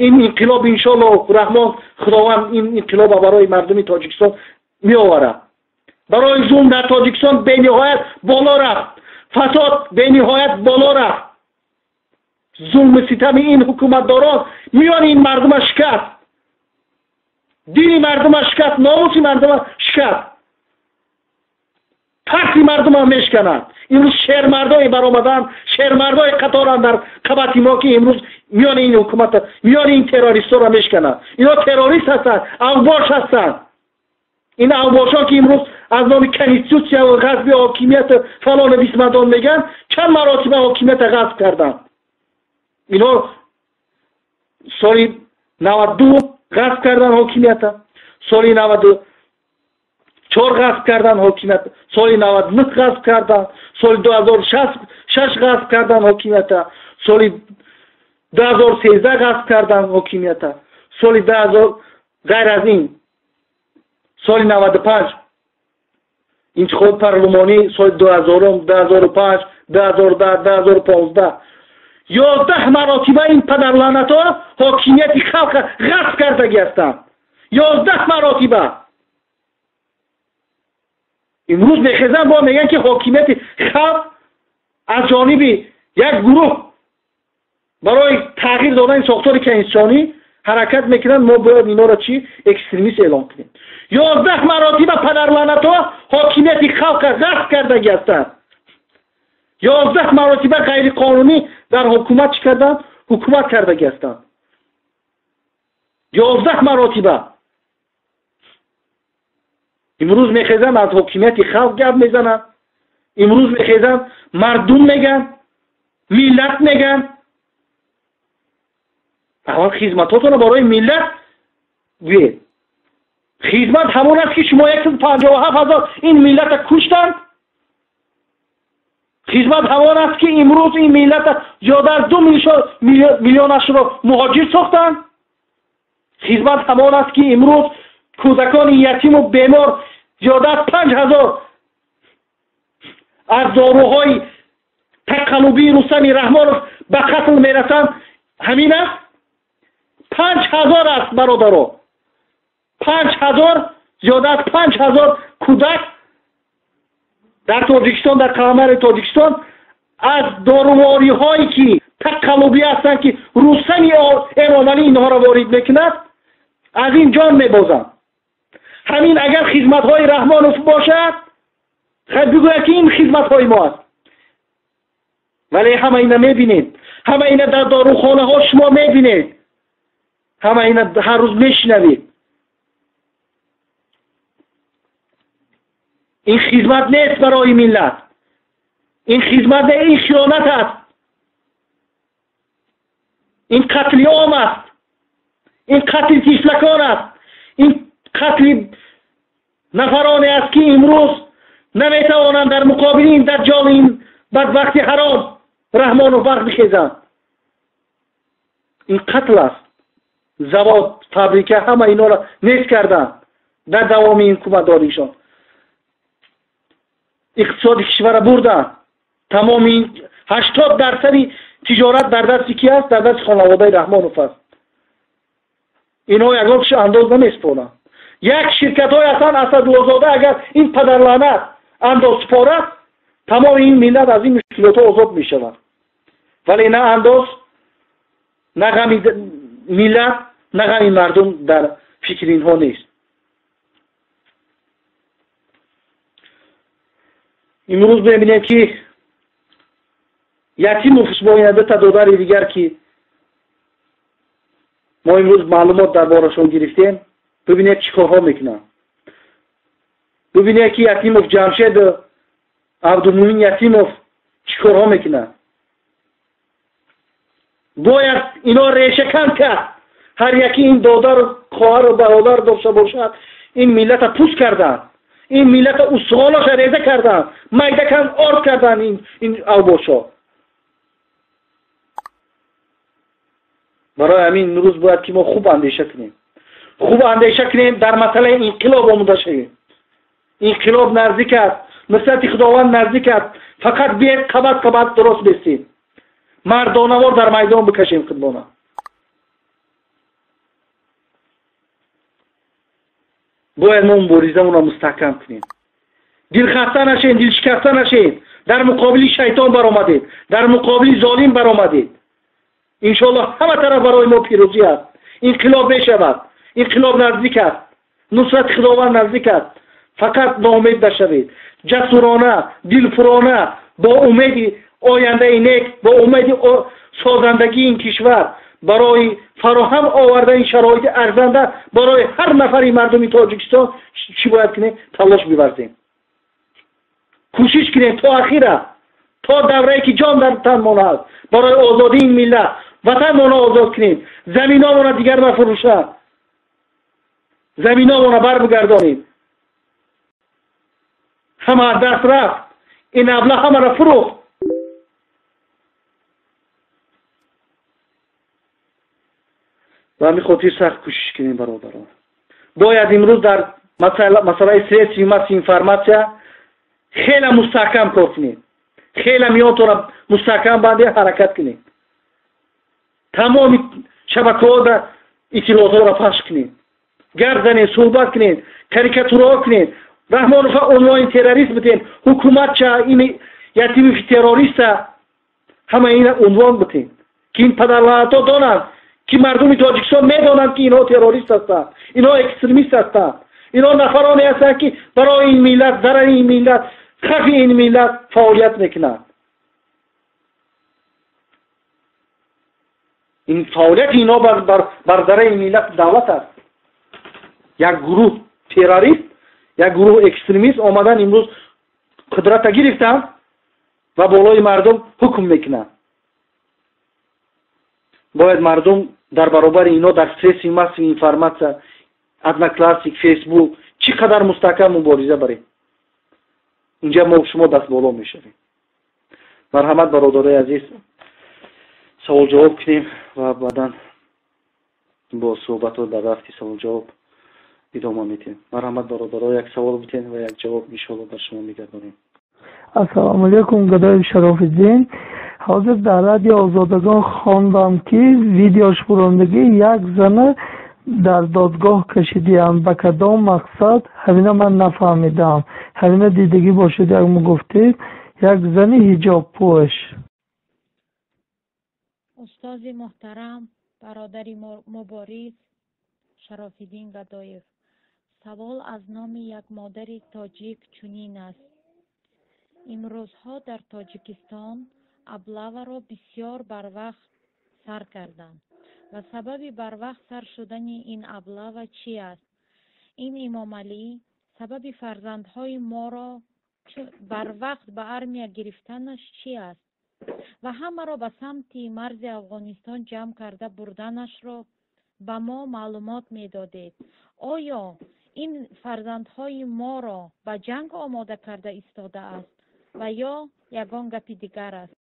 Ин инқилоб иншоаллоҳ Раҳмон Худованд ин инқилоба барои мардуми Тоҷикистон меоварад. Барои зулм дар Тоҷикистон бениҳоят боло рафт, фасод бениҳоят боло рафт, зулму ситами ин ҳукуматдорон миёни ин мардума шикаст, дини мардума шикаст, номуси мардума шикаст, тарси мардума мешканад. Имрӯз шермардое баромаданд, шермардои қаторанд дар қабати мо, ки имрӯз миёни ин ҳукумат, миёни ин террористҳоро мешканад. Ино террорист ҳастанд, авбош ҳастанд. Ин авбошон ки имрӯз аз номи конститутсия ва ғасби ҳокимият фалону бисмадон мегӯянд, чанд маротиба ҳокимията ғасб карданд. Ино соли 92 ғасб кардан ҳокимията, соли 94 ғасб кардан ҳокимията, соли 99 ғасб кардан, соли 2006 ғасб кардан ҳокимията, соли 2013 ғасб кардан ҳокимията, соли 2000 ғайр аз ин соли 95 интихоби парлумонӣ, соли 2000, 2005, 2010, 2015 11 маротиба ин падарлаънатҳо ҳокимияти халқ ғасб кардагӣ ҳастанд. 11 маротиба. Имрӯз мехезанд бо мегӯянд ки ҳокимияти халқ аз ҷониби як гурӯҳ барои тағйир додани сохтори конститутсионӣ ҳаракат мекунанд, мо бояд инҳоро чӣ экстремист эълон кунем. 11 маротиба падарлаънатҳо ҳокимияти халқро ғасб кардагӣ ҳастанд. 11 маротиба ғайриқонунӣ дар ҳукумат чӣ карданд? Ҳукумат кардагӣ ҳастанд. 11 маротиба. Имрӯз мехезанд аз ҳокимияти халқ гап мезананд. Имрӯз мехезанд мардум мегӯянд, миллат мегӯянд. Аввал хизматотонро барои миллат гӯед. Хизмат ҳамон аст ки шумо 157 ҳазор ин миллатро куштанд. Хизмат ҳамон аст ки имрӯз ин миллатро зиёда аз 2 миллионашро муҳоҷир сохтанд. Хизмат ҳамон аст ки имрӯз кӯдакони ятиму бемор зиёда аз 5 ҳазор аз доруҳои тақаллубии Рустами Раҳмонов ба қатл мерасанд. Ҳамин аст. 5 ҳазор аст бародаро. 5 ҳазор, зиёда аз 5 ҳазор кӯдак дар Тоҷикистон, дар қаламрави Тоҷикистон аз дорувориҳое ки тақаллубӣ ҳастанд, ки Рустами Эмомалӣ инҳоро ворид мекунад, аз ин ҷон мебозанд. Ҳамин агар хизматҳои Раҳмонов бошад, хайр бигӯяд ки ин хизматҳои мо аст. Вале ҳама ина мебинед, ҳама ина дар дорухонаҳо шумо мебинед, ҳама ина ҳар рӯз мешунавед. Ин хизмат нест барои миллат, ин хизмат не, ин хиёнат аст, ин қатли ом аст, ин қатли тифлакон аст, ин қатли нафароне аст ки имрӯз наметавонанд дар муқобили ин даҷҷоли ин бадбахти ҳаром Раҳмонов барқ бихезанд. Ин қатл аст. Завод, фабрика, ҳама инҳоро нест карданд дар давоми ин ҳукуматдориишон. Иқтисоди кишварро бурданд. Тамоми 80% тиҷорат дар дасти ки аст? Дар дасти хонаводаи Раҳмонов аст. Инҳо ягон чиз андоз намеспоранд. Як ширкатҳое ҳастанд, Асадуллозода агар ин падарлаънат андоз спорад, тамоми ин миллат аз ин мушкилотҳо озод мешавад. Вале на андоз, на ғами миллат, на ғами мардум дар фикри инҳо нест. Имрӯз мебинем ки Ятимов бо ин дута додари дигар ки мо имрӯз маълумот дар борашон гирифтем, бибинед чӣ корҳо мекунанд. Бибинед ки Ятимов Ҷамшед, Абдумӯмин Ятимов чӣ корҳо мекунанд. Бояд ино решакан кард. Ҳар яки ин додару хоҳару бародар дошта бошад, ин миллата пӯст карданд, ин миллата устухонаша реза карданд, майдакан орд карданд ин авбошо. Барои ҳамин имрӯз бояд ки мо хуб андеша кунем, хуб андеша кунем, дар масъалаи инқилоб омода шавем. Инқилоб наздик аст, нусрати Худованд наздик аст. Фақат биед қабат қабат дуруст бестем, мардонавор дар майдон бикашем худмона. Бояд мо муборизамонро мустаҳкам кунем. Дилхаста нашем, дилшикаста нашем. Дар муқобили шайтон баромадед, дар муқобили золим баромадед. Иншоаллоҳ ҳама тараф барои мо пирӯзӣ аст. Инқилоб мешавад, инқилоб наздик аст, нусрати Худованд наздик аст. Фақат ноумед нашавед. Ҷасурона, дилпурона, бо умеди ояндаи нек, бо умеди созандагии ин кишвар, барои фароҳам овардани шароити арзанда барои ҳар нафари мардуми Тоҷикистон чӣ бояд кунем? Талош биварзем, кӯшиш кунем то ахира, то даврае ки ҷон дар танмон аст, барои озодии ин миллат ватанмонро озод кунем, заминомонро дигар нафурӯшанд, заминомонро барбигардонем. Ҳама аз даст рафт, ин абла ҳамаро фурӯхт. Ба ҳамин хотир сахт кӯшиш кунем бародарон. Бояд имрӯз дар масъалаи средстви масси информатсия хеле мустаҳкам кор кунем, хеле миёнтонро мустаҳкам бандем, ҳаракат кунем. Тамоми шабакаҳода иттилоотҳоро пахш кунед, гап занед, суҳбат кунед, карикатураҳо кунед, Раҳмонова унвони террорист битен, ҳукуматча ин ятимифи террориста, ҳама ина унвон битен, ки ин падарлаънатҳо донанд, ки мардуми Тоҷикистон медонанд, ки инҳо террорист ҳастанд, инҳо экстремист ҳастанд, инҳо нафароне ҳастанд, ки барои ин миллат, зарари ин миллат, хафи ин миллат фаъолият мекунанд. Ин фаъолияти инҳо бар зарари миллат давлат аст. Як гурӯҳ террорист, як гурӯҳ экстремист омадан имрӯз қудрата гирифтанд ва болои мардум ҳукм мекунанд. Бояд мардум дар баробари инҳо дар средстви массовой информация, Одноклассник, Фейсбук чӣ қадар мустаҳкам мубориза барем. Инҷа мо шумо даст боло мешавем. Марҳамат, бародарои азиз, савол ҷавоб кунем ва баъдан бо суҳбатҳо дар рафти савол ҷавоб идома медиҳем. Марҳамат, бародаро, як савол битен ва як ҷавоб иншоалло бар шумо мегардонем. Ассалому алайкум, Гадоев Шарофиддин. Ҳозир дар радио Озодагон хондам, ки видеош бурондагӣ як зана дар додгоҳ кашидиям. Ба кадом мақсад, ҳамина ман нафаҳмидам. Ҳамина дидагӣ бошед, як мугуфтед, як зани ҳиҷобпӯш. Устози муҳтарам, бародари мубориз Шарофиддин Гадоев, савол аз номи як модари тоҷик чунин аст. Имрӯзҳо дар Тоҷикистон аблаваро бисёр барвақт сар карданд ва сабаби барвақт сар шудани ин аблава чи аст? Ин Имомалӣ сабаби фарзандҳои моро барвақт ба армия гирифтанаш чи аст? Ва ҳамаро ба самти марзи Афғонистон ҷамъ карда бурданашро ба мо маълумот медодед. Оё ин фарзандҳои моро ба ҷанг омода карда истодааст ва ё ягон гапи дигар аст?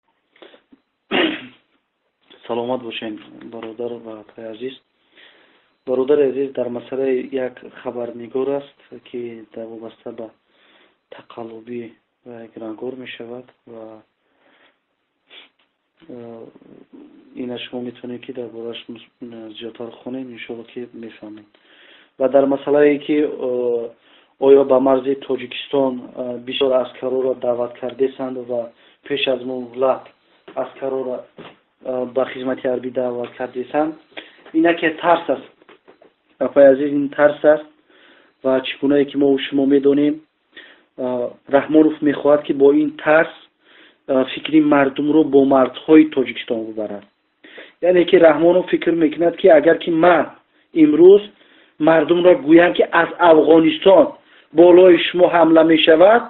Саломат бошед, бародар ва апаи азиз. Бародари азиз, дар масъалаи як хабарнигор аст, ки дар вобаста ба тақаллубӣ ва гунаҳгор мешавад ва ина шумо метавонед, ки дар борааш зиёдтар хонед, иншоалло ки мефаҳмед. Ва дар масъалае ки оё ба марзи Тоҷикистон бисёр аскарҳоро даъват кардесанд ва пеш аз муҳлат аскарҳоро ба хизмати ҳарбӣ даъват кардесанд, ин яке тарс аст. Апаи азиз, ин тарс аст ва чӣ гунае ки мо шумо медонем, Раҳмонов мехоҳад, ки бо ин тарс фикри мардумро бо мардҳои Тоҷикистон бибарад. Яъне ки Раҳмонов фикр мекунад, ки агар ки ман имрӯз мардумро гӯям, ки аз Афғонистон болои шумо ҳамла мешавад,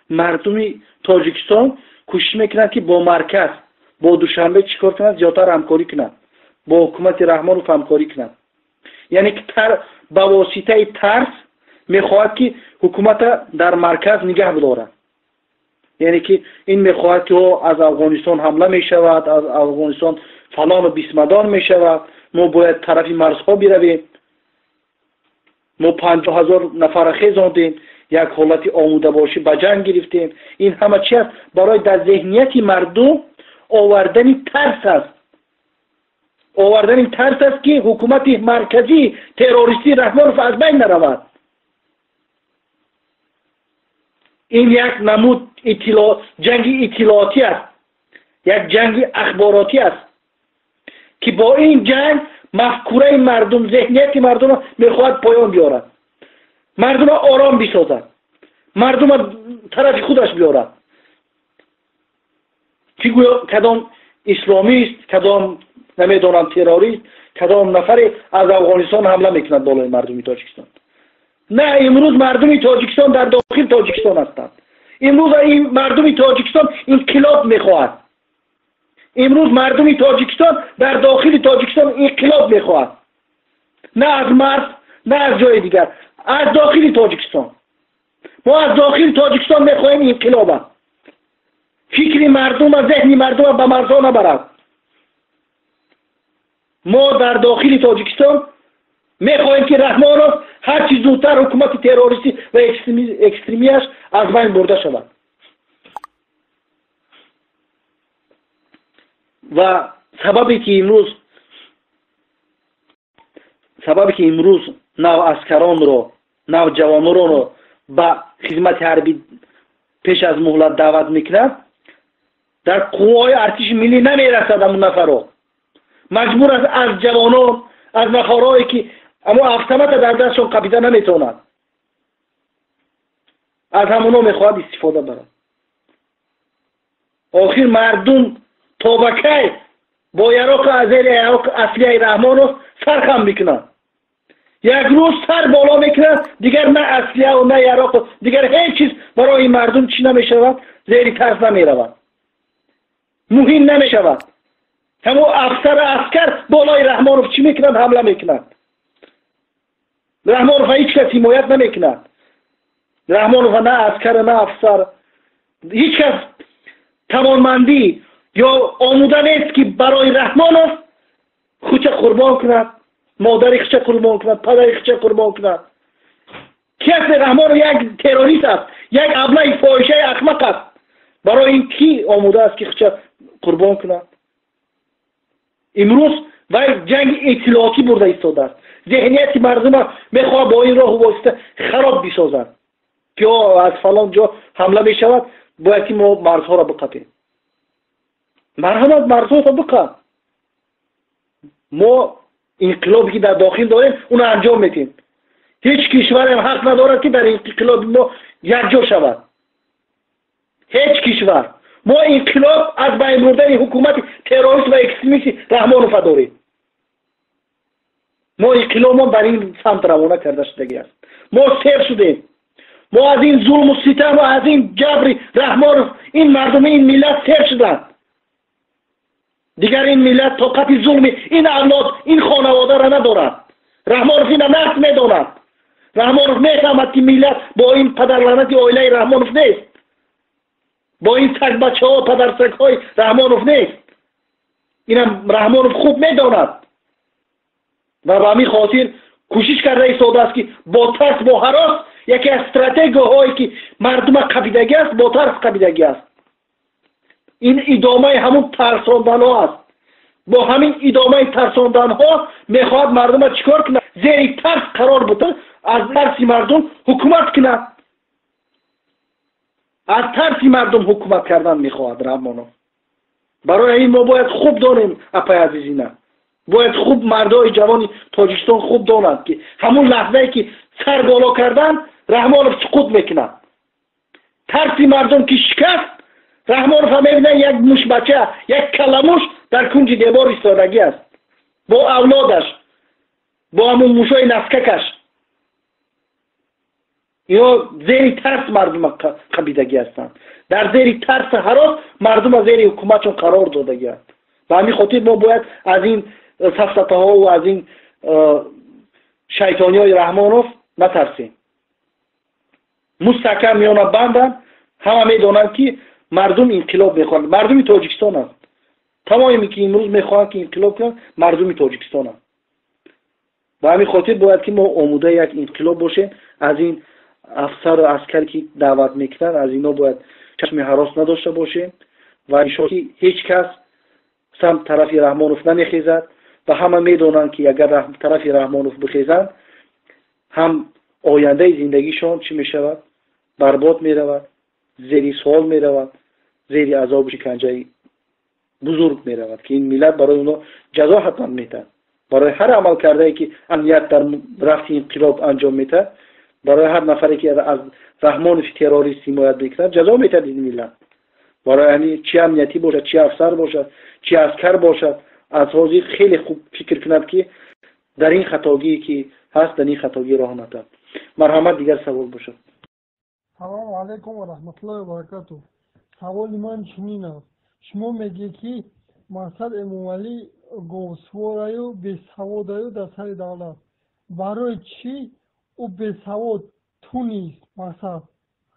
мардуми Тоҷикистон кӯшиш мекунад, ки бо марказ, бо Душанбе чӣ кор кунад, зиёдтар ҳамкорӣ кунад, бо ҳукумати Раҳмонов ҳамкорӣ кунад. Яъне ки ба воситаи тарс мехоҳад, ки ҳукумата дар марказ нигаҳ бидорад. Яъне ки ин мехоҳад, ки аз Афғонистон ҳамла мешавад, аз Афғонистон фалону бисмадон мешавад, мо бояд тарафи марзҳо биравем. Мо 50 000 нафарро хезондем, як ҳолати омодабошӣ ба ҷанг гирифтем. Ин ҳама чи аст? Барои дар зеҳнияти мардум овардани тарс аст. Овардани тарс аст, ки ҳукумати марказии террористии Раҳмонов аз байн наравад. Ин як намуд ҷанги иттилоотӣ аст, як ҷанги ахборотӣ аст, ки бо ин ҷанг мафкураи мардум, зеҳнияти мардумро мехоҳад поён биёрад, мардумро ором бисозад, мардумро тарафи худаш биёрад, ки гӯё кадом исломист, кадом намедонам террорист, кадом нафаре аз Афғонистон ҳамла мекунад болои мардуми Тоҷикистон. На, имрӯз мардуми Тоҷикистон дар дохили Тоҷикистон ҳастанд. Имрӯз ин мардуми Тоҷикистон инқилоб мехоҳад. Имрӯз мардуми Тоҷикистон дар дохили Тоҷикистон инқилоб мехоҳад, на аз марз, на аз ҷои дигар, аз дохили Тоҷикистон. Мо аз дохили Тоҷикистон мехоҳем инқилоба. Фикри мардум ва зеҳни мардума ба марзҳо набарад. Мо дар дохили Тоҷикистон мехоҳем, ки Раҳмонов ҳарчи зудтар ҳукумати террористӣ ва экстремияш аз байн бурда шавад. Ва сабабе ки имрӯз Сабабе ки имрӯз нав аскаронро, нав ҷавононро ба хизмати ҳарбӣ пеш аз муҳлат даъват мекунад, дар қувваҳои артиши миллӣ намерасад. Ҳамун нафарро маҷбур аст аз ҷавонон, аз нафарҳое ки амо автомата дар дастшон қапида наметавонад, аз ҳамуно мехоҳад истифода барад. Охир мардум то ба кай бо яроқу зери яроқ аслияи Раҳмонов сархам мекунанд? Як рӯз сар боло мекунад, дигар на аслияву на яроқу дигар ҳеҷ чиз барои мардум чӣ намешавад, зери тарс намеравад, муҳим намешавад. Ҳамон афсару аскар болои Раҳмонов чӣ мекунад? Ҳамла мекунад. Раҳмонова ҳеҷ кас ҳимоят намекунад. Раҳмонова на аскар, на афсар, ҳеҷ кас тавонмандӣ ё омода нест, ки барои Раҳмонов худша қурбон кунад, модари худша қурбон кунад, падари худша қурбон кунад. Ки аст Раҳмонов? Як террорист аст, як аблаи фоҳишаи ахмақ аст. Барои ин кӣ омода аст, ки худша қурбон кунад? Имрӯз вай ҷанги иттилоотӣ бурда истодааст. Зеҳнияти мардума мехоҳад бо ин роҳу восита хароб бисозад, ки аз фалон ҷо ҳамла мешавад, бояд ки мо марзҳоро биқапем. Марҳамат, марзҳоро биқап. Мо инқилобе ки дар дохил дорем, уно анҷом медиҳем. Ҳеҷ кишварам ҳақ надорад, ки дар инқилоби мо якҷо шавад, ҳеҷ кишвар. Мо инқилоб аз байн бурдани ҳукумати террорист ва экстремисти Раҳмонова дорем. Мо инқилобмон дар ин самт равона карда шудагӣ аст. Мо сер шудем. Мо аз ин зулму ситам ва аз ин ҷабри Раҳмонов ин мардуми, ин миллат сер шуданд. Дигар ин миллат тоқати зулми ин авлод, ин хонаводаро надорад. Раҳмонов ина нақс медонад. Раҳмонов мефаҳмад, ки миллат бо ин падарлаънати оилаи Раҳмонов нест, бо ин сагбачаҳо, падарсагҳои Раҳмонов нест. Инам Раҳмонов хуб медонад ва ба ҳамин хотир кӯшиш карда истодааст, ки бо тарс, бо ҳарос. Яке аз стратегияҳое ки мардума қапидагӣ аст, бо тарс қапидагӣ аст. Ин идомаи ҳамун тарсонданҳо аст. Бо ҳамин идомаи тарсонданҳо мехоҳад мардума чӣ кор кунад? Зери тарс қарор буда, аз тарси мардум ҳукумат кунад. Аз тарси мардум ҳукумат кардан мехоҳад Раҳмонов. Барои ин мо бояд хуб донем, апай азизина, бояд хуб мардои ҷавони Тоҷикистон хуб донанд, ки ҳамун лаҳзае ки сар боло кардан, Раҳмонов суқут мекунад. Тарси мардум ки шикаст, Раҳмонов ҳам мебинад, як мушбача, як каламуш дар кунҷи девор истодагӣ аст бо авлодаш, бо ҳамун мушои наскакаш. Ино зери тарс мардума қапидагӣ ҳастанд. Дар зери тарсу ҳарос мардума зери ҳукуматшон қарор додагианд. Ба ҳамин хотир мо бояд аз ин сафсатаҳо ва аз ин шайтониҳои Раҳмонов натарсем. Мустаҳкам миёна банданд. Ҳама медонанд, ки мардум инқилоб мехоҳанд. Мардуми Тоҷикистон аст. Тамоме ки имрӯз мехоҳанд, ки инқилоб кунанд, мардуми Тоҷикистон аст. Ба ҳамин хотир бояд ки мо омодаи як инқилоб бошем. Аз ин афсару аскаре ки даъват мекунанд, аз ино бояд чашми ҳарос надошта бошем ва иншоалло ки ҳеҷ кас самт тарафи Раҳмонов намехезад. Ва ҳама медонанд, ки агар тарафи Раҳмонов бихезанд, ҳам ояндаи зиндагишон чӣ мешавад? Барбод меравад, зери суол меравад, зери азобу шиканҷаи бузург меравад, ки ин миллат барои оно ҷазо ҳатман метаҳад. Барои ҳар амал кардае ки амният дар рафти инқилоб анҷом метаҳад, барои ҳар нафаре ки аз Раҳмонови террорист ҳимоят мекунад, ҷазо метаҳад ин миллат. Барои ҳамин чи амниятӣ бошад, чи афсар бошад, чи аскар бошад, аз ҳозир хеле хуб фикр кунад, ки дар ин хатогие ки ҳаст, дар ин хатогӣ роҳ натад. Марҳамат, дигар савол бошад. Салому алайкум ва раҳматуллоҳи ва баракату. Саволи ман чунин аст: шумо мегӯед, ки мақсад Эмомалӣ говсувораю бесаводаю дар сари давлат. Барои чӣ ӯ бесавод тунист, мақсад,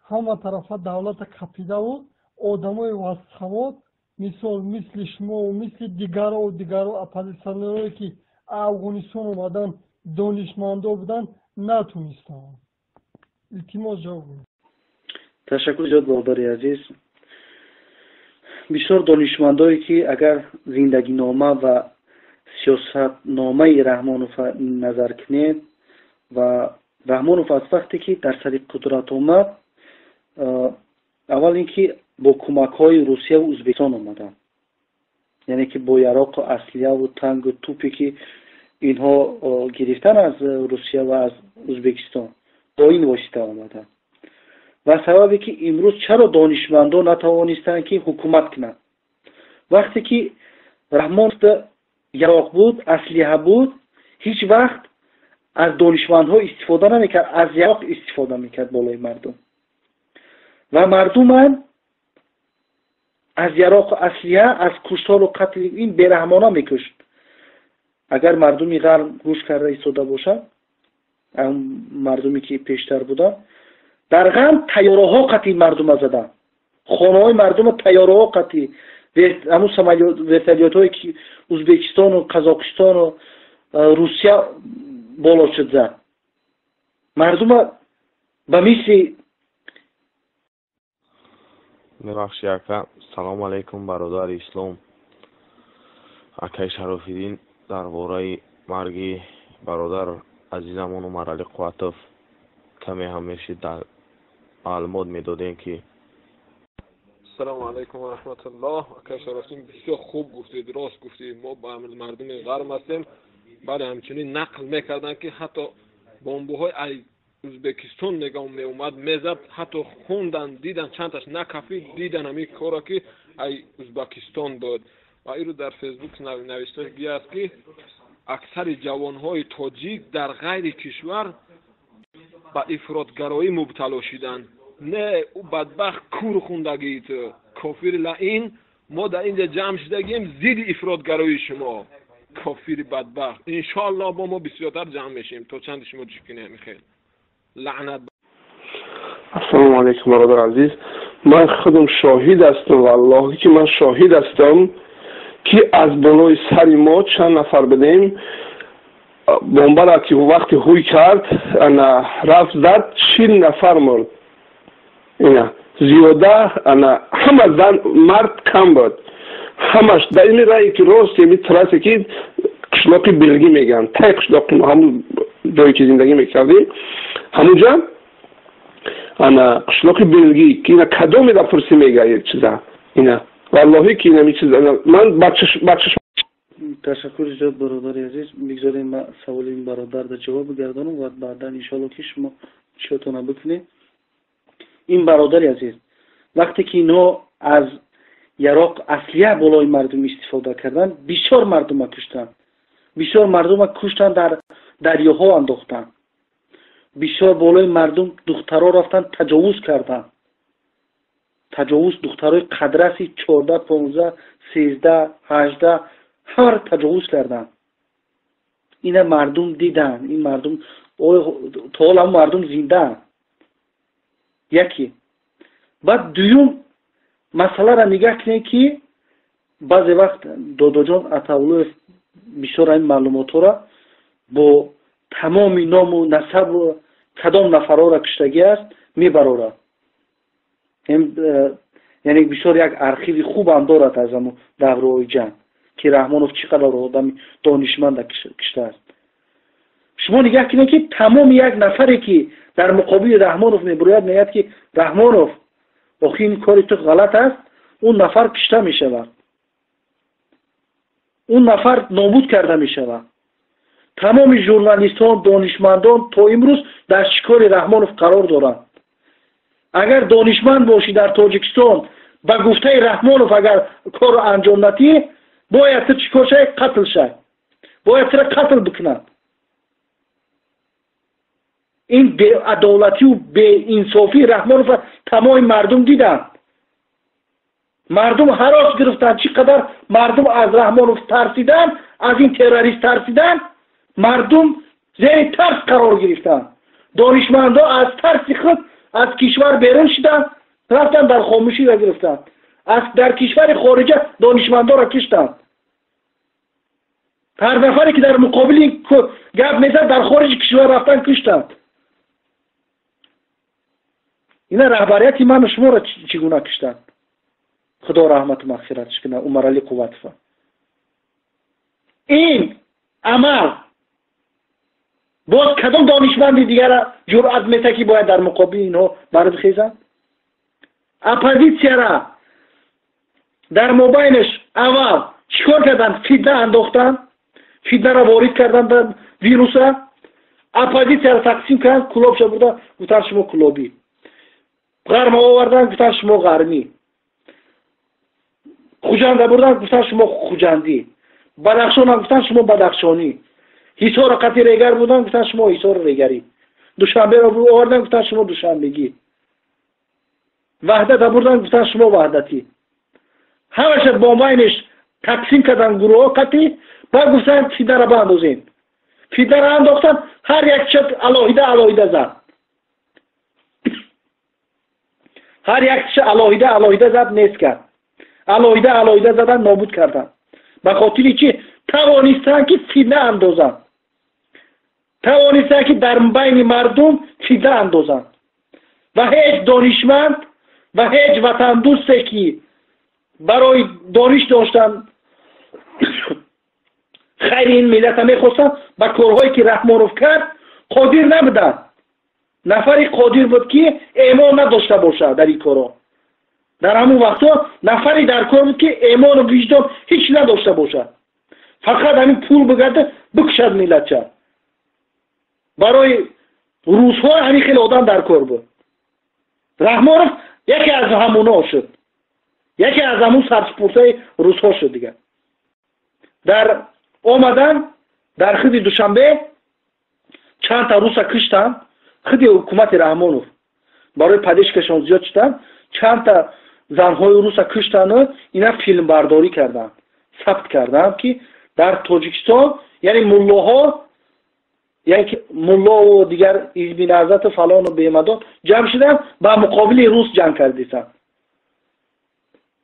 ҳама тарафа давлата қапидаву одамои васавод, мисол, мисли шумо, мисли дигаро, дигаро оппозитсионерое ки Афғонистон омадан, донишмандо буданд, натунистанд? Илтимос, ҷавоб. Ташаккур зиёд, бародари азиз. Бисёр донишмандое ки агар зиндагинома ва Сиёсатномаи Раҳмонов назар кунед ва Раҳмонов аз вақте ки дар сари қудрат омад, аввал ин ки бо кӯмакҳои Русия ва Ӯзбекистон омаданд, яъне ки бо яроқу аслияву тангу тупе ки инҳо гирифтан аз Русия ва аз Ӯзбекистон, бо ин восита омаданд. Ва сабабе ки имрӯз чаро донишмандон натавонистанд ки ҳукумат кунанд, вақте ки Раҳмон яроқ буд, аслиҳа буд, ҳеҷ вақт аз донишмандҳо истифода намекард, аз яроқ истифода мекард болои мардум. Ва мардумам аз яроқу аслиҳа, аз куштору қатли ин бераҳмона мекушт. Агар мардуми ғарб гӯш карда истода бошанд, мардуме ки пештар буданд, дар ғарб тайёраҳо қатъи мардума заданд, хонаҳои мардума тайёраҳо қатъи, ҳамун вертолётҳое ки Ӯзбекистону Қазоқистону Русия боло шуд зад мардума ба мисли. Мебахши, ака. Салому алайкум, бародари ислом, акаи Шарофиддин. Дар бораи марги бародар азизамон Умаралӣ Қувватов каме ҳам мешид дар маълумот медодем ки. Ассалому алайкум ва раҳматуллоҳ. Акаи Шарофиддин, бисёр хуб гуфтед, рост гуфтед. Мо ба мардуми ғарб ҳастем. Бале, ҳамчунин нақл мекарданд, ки ҳатто бомбоҳои ай Ӯзбекистон мегам меомад, мезад, ҳатто хундан, дидан, чандташ накафид, дидан ҳамин корро, ки ай Ӯзбекистон буд. Ва иро дар Фейсбук навиштагӣ аст, ки аксари ҷавонҳои тоҷик дар ғайри кишвар ба ифротгароӣ мубтало шиданд. Не, ӯ бадбахт кур хундагии ту, кофири лаин. Мо дар инҷа ҷамъ шудагием зидди ифротгароии шумо, кофири бадбахт. Иншоаллоҳ, бо мо бисёртар ҷамъ мешем, то чанде шумо чӣ кунем. Хел лаънат. Ассалому алайкум, бародар азиз. Ман худам шоҳид ҳастам, валлоҳи ки ман шоҳид ҳастам, ки аз болои сари мо чанд нафар будем, бомбара ки вақти ҳуй кард, ана рафт зад, 40 нафар мурд. Ина зиёда, ана ҳама зан, мард кам буд, ҳамаш дар ини раи ки рост еми трассе ки қишлоқи Белгӣ мегӯянд, тай қишлоқи ҳамун ҷое ки зиндагӣ мекардем, ҳамунҷа, ана қишлоқи Белгӣ, ки ина кадомеда пурсӣ, мега чиза. Ина валлоҳи ки инами чиз ман бачаш. Ташаккури зиёд, бародари азиз. Бигзорем ман саволи ин бародарда ҷавоб бигардонам ва баъдан иншоалло ки шумо чиётона бикунед. Ин бародари азиз, вақте ки инҳо аз яроқ аслия болои мардум истифода карданд, бисёр мардума куштанд, бисёр мардума куштанд, дар дарёҳо андохтанд, бисёр болои мардум духтаро рафтанд, таҷовуз карданд, таҷовуз духтарои қадраси 14, 15, 13, 18 ҳамаро таҷовуз карданд. Ина мардум диданд. Ин мардум то ҳол ҳамн мардум зиндаанд. Яке. Баъд дуюм масъаларо нигаҳ кунед, ки баъзе вақт додоҷон Атавлоев бисёр ҳамин маълумотҳоро бо тамоми ному насабу кадом нафарҳоро куштагӣ аст мебарорад. Яъне бисёр як архиви хубам дорад аз ҳамун давраҳои ҷанг, ки Раҳмонов чӣ қадар одами донишманда куштааст. Шумо нигаҳ кунед, ки тамоми як нафаре ки дар муқобили Раҳмонов мебурояд, мегӯяд ки Раҳмонов, охи ин кори ту ғалат аст, он нафар кушта мешавад, он нафар нобуд карда мешавад. Тамоми журналистон, донишмандон то имрӯз дар шикори Раҳмонов қарор доранд. Агар донишманд бошӣ дар Тоҷикистон, ба гуфтаи Раҳмонов агар корро анҷом надиҳӣ, бояд ту чӣ кор шавӣ? Қатл шавӣ, бояд тура қатл бикунанд. Ин беадолатию беинсофии Раҳмонова тамоми мардум диданд. Мардум ҳарос гирифтанд. Чӣ қадар мардум аз Раҳмонов тарсиданд, аз ин террорист тарсиданд, мардум зери тарс қарор гирифтанд. Донишмандо аз тарси худ аз кишвар берун шуданд, рафтанд, дар хомӯширо гирифтанд. Аз дар кишвари хориҷа донишмандоро киштанд. Ҳар нафаре ки дар муқобили гап мезад, дар хориҷи кишвар рафтан, куштанд. Ина раҳбарияти ману шуморо чӣ гуна куштанд. Худо раҳмату мағфиратш кунад Умаралӣ Қувватова. Ин амал боз кадом донишманди дигара ҷуръат мета, ки бояд дар муқобили инҳо барбихезанд? Оппозитсияра дар мобайнаш аввал чӣ кор карданд? Фитна андохтанд, фитнара ворид карданд дар вируса, оппозитсияро тақсим карданд, кулобша бурда гуфтанд шумо кулобӣ, ғарма оварданд, гуфтанд шумо ғармӣ, Хуҷанда бурданд, гуфтанд шумо хуҷандӣ, Бадахшона гуфтанд шумо бадахшонӣ, Ҳисорро қатъи регар бурданд, гуфтанд шумо ҳисору регарӣ, Душанберо оварданд, гуфтанд шумо душанбегӣ, Ваҳдата бурданд, гуфтанд шумо ваҳдатӣ. Ҳамаша бомбайнеш тақсим карданд гурӯҳҳо қатъи, баъд гуфтанд фитнара баандозем. Фитнара андохтанд, ҳар як чиз алоҳида алоҳида зад, ҳар як чиз алоҳида алоҳида зад, нест кард, алоҳида алоҳида задан, нобуд карданд. Ба хотири чи тавонистанд ки фитна андозанд, тавонистанд ки дар байни мардум фитна андозанд. Ва ҳеҷ донишманд ва ҳеҷ ватандӯсте ки барои дониш доштан хайри ин миллата мехостанд, ба корҳое ки Раҳмонов кард қодир набуданд. Нафари қодир буд ки эъмон надошта бошад дар ин корҳо. Дар ҳамон вақтҳо нафаре дар кор буд ки эъмону виҷдон ҳеҷ надошта бошад, фақат ҳамин пул бигарда бикушад миллатча. Барои русҳо ҳамин хеле одам дар кор буд. Раҳмонов яке аз ҳамонҳо шуд, яке аз ҳамон сарсупуртаи русҳо шуд. Дигар дар омадан дар худи Душанбе чандта руса киштанд, худи ҳукумати Раҳмонов барои падешкашон зиёд шуданд, чандта занҳои руса киштану ина филмбардорӣ карданд, сабт карданд ки дар Тоҷикистон, яъне муллоҳо, яъне ки муллову дигар ҳизби наҳзату фалону бемадон ҷамъ шуданд, ба муқобили рус ҷанг кардисанд.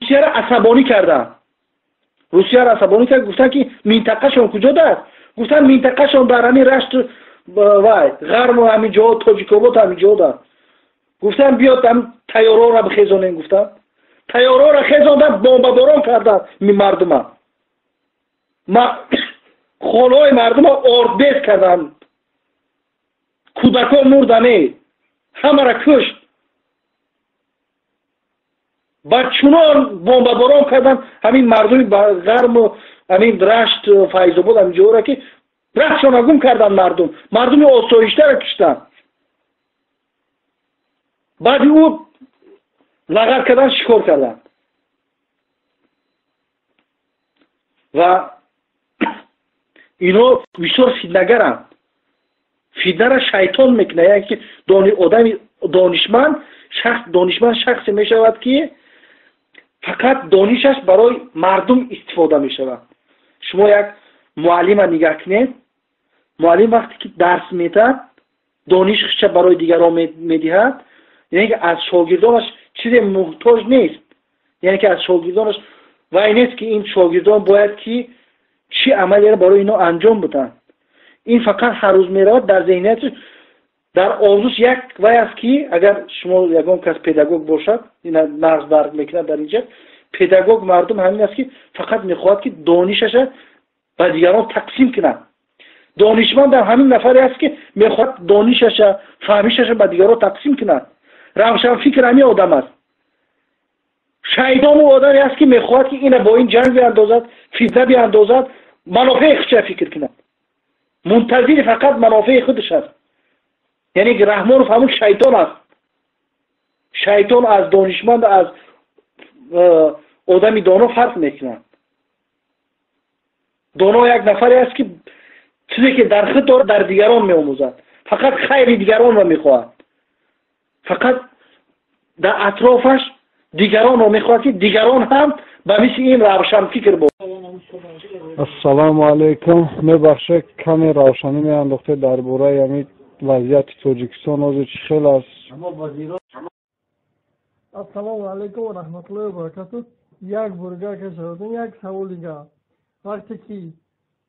Русияро асабонӣ карданд, Русияро асабонӣ кард, гуфтанд ки минтақашон куҷодаст? Гуфтанд минтақашон дар ҳамин Рашт вай ғарму ҳамин ҷо, Тоҷикобод ҳамин ҷо. Гуфтанд биёд ҳам тайёрҳоро бихезонем, гуфтанд тайёрҳоро хезонданд, бомбаборон карданд мардума, хонаҳои мардума ордбез карданд, кӯдакон мурдане, ҳамаро кушт. Ба чунон бомбаборон карданд ҳамин мардуми ғарму ҳамин Рашт, Файзобод ҳамин ҷоро ки раҳшона гум карданд мардум, мардуми осоиштаро куштанд. Баъди ӯ лағар кардан, шикор карданд. Ва инҳо бисёр фитнагаранд. Фитнара шайтон мекунад, яъне ки одами донишманд, шахс донишманд шахсе мешавад ки фақат донишаш барои мардум истифода мешавад. Шумо як муаллима нигаҳ кунед, муаллим вақте ки дарс медиҳад, дониш худша барои дигарон медиҳад, яъне ки аз шогирдонаш чизе муҳтоҷ нест, яъне ки аз шогирдонаш вай нест ки ин шогирдон бояд ки чӣ амалеро барои ино анҷом бидиҳанд. Ин фақат ҳар рӯз меравад дар зеҳнияташ, дар орзуш як вай аст ки агар шумо ягон кас педагог бошад, ина нағз дарк мекунад дар инҷа, педагог мардум ҳамин аст ки фақат мехоҳад ки донишаша ба дигарон тақсим кунад. Донишмандам ҳамин нафаре аст ки мехоҳад донишаша, фаҳмишаша ба дигарон тақсим кунад. Равшанфикр ҳамин одам аст. Шайтону одаме аст ки мехоҳад ки ина бо ин ҷанг биандозад, фитна биандозад, манофеи худша фикр кунад. Мунтазири фақат манофеи худаш аст. Яъне Раҳмонов ҳамун шайтон аст. Шайтон аз донишманд, аз одами доно фарқ мекунад. Доно як нафаре аст ки чизе ки дар худ дорад дар дигарон меомӯзад, фақат хайри дигаронро мехоҳад, фақат дар атрофаш дигаронро мехоҳад ки дигарон ҳам ба мисли ин равшанфикр бошанд. Ассалому алайкум. Мебахшед, каме равшанӣ меандохтед дар бораи ҳамин вазъияти Тоҷикистон ҳозир чӣ хел аст? Ассалому алайкум ва раҳматуллоҳи ва баракатуҳ. Як бурга кашадем, як савол дигар. Вақте ки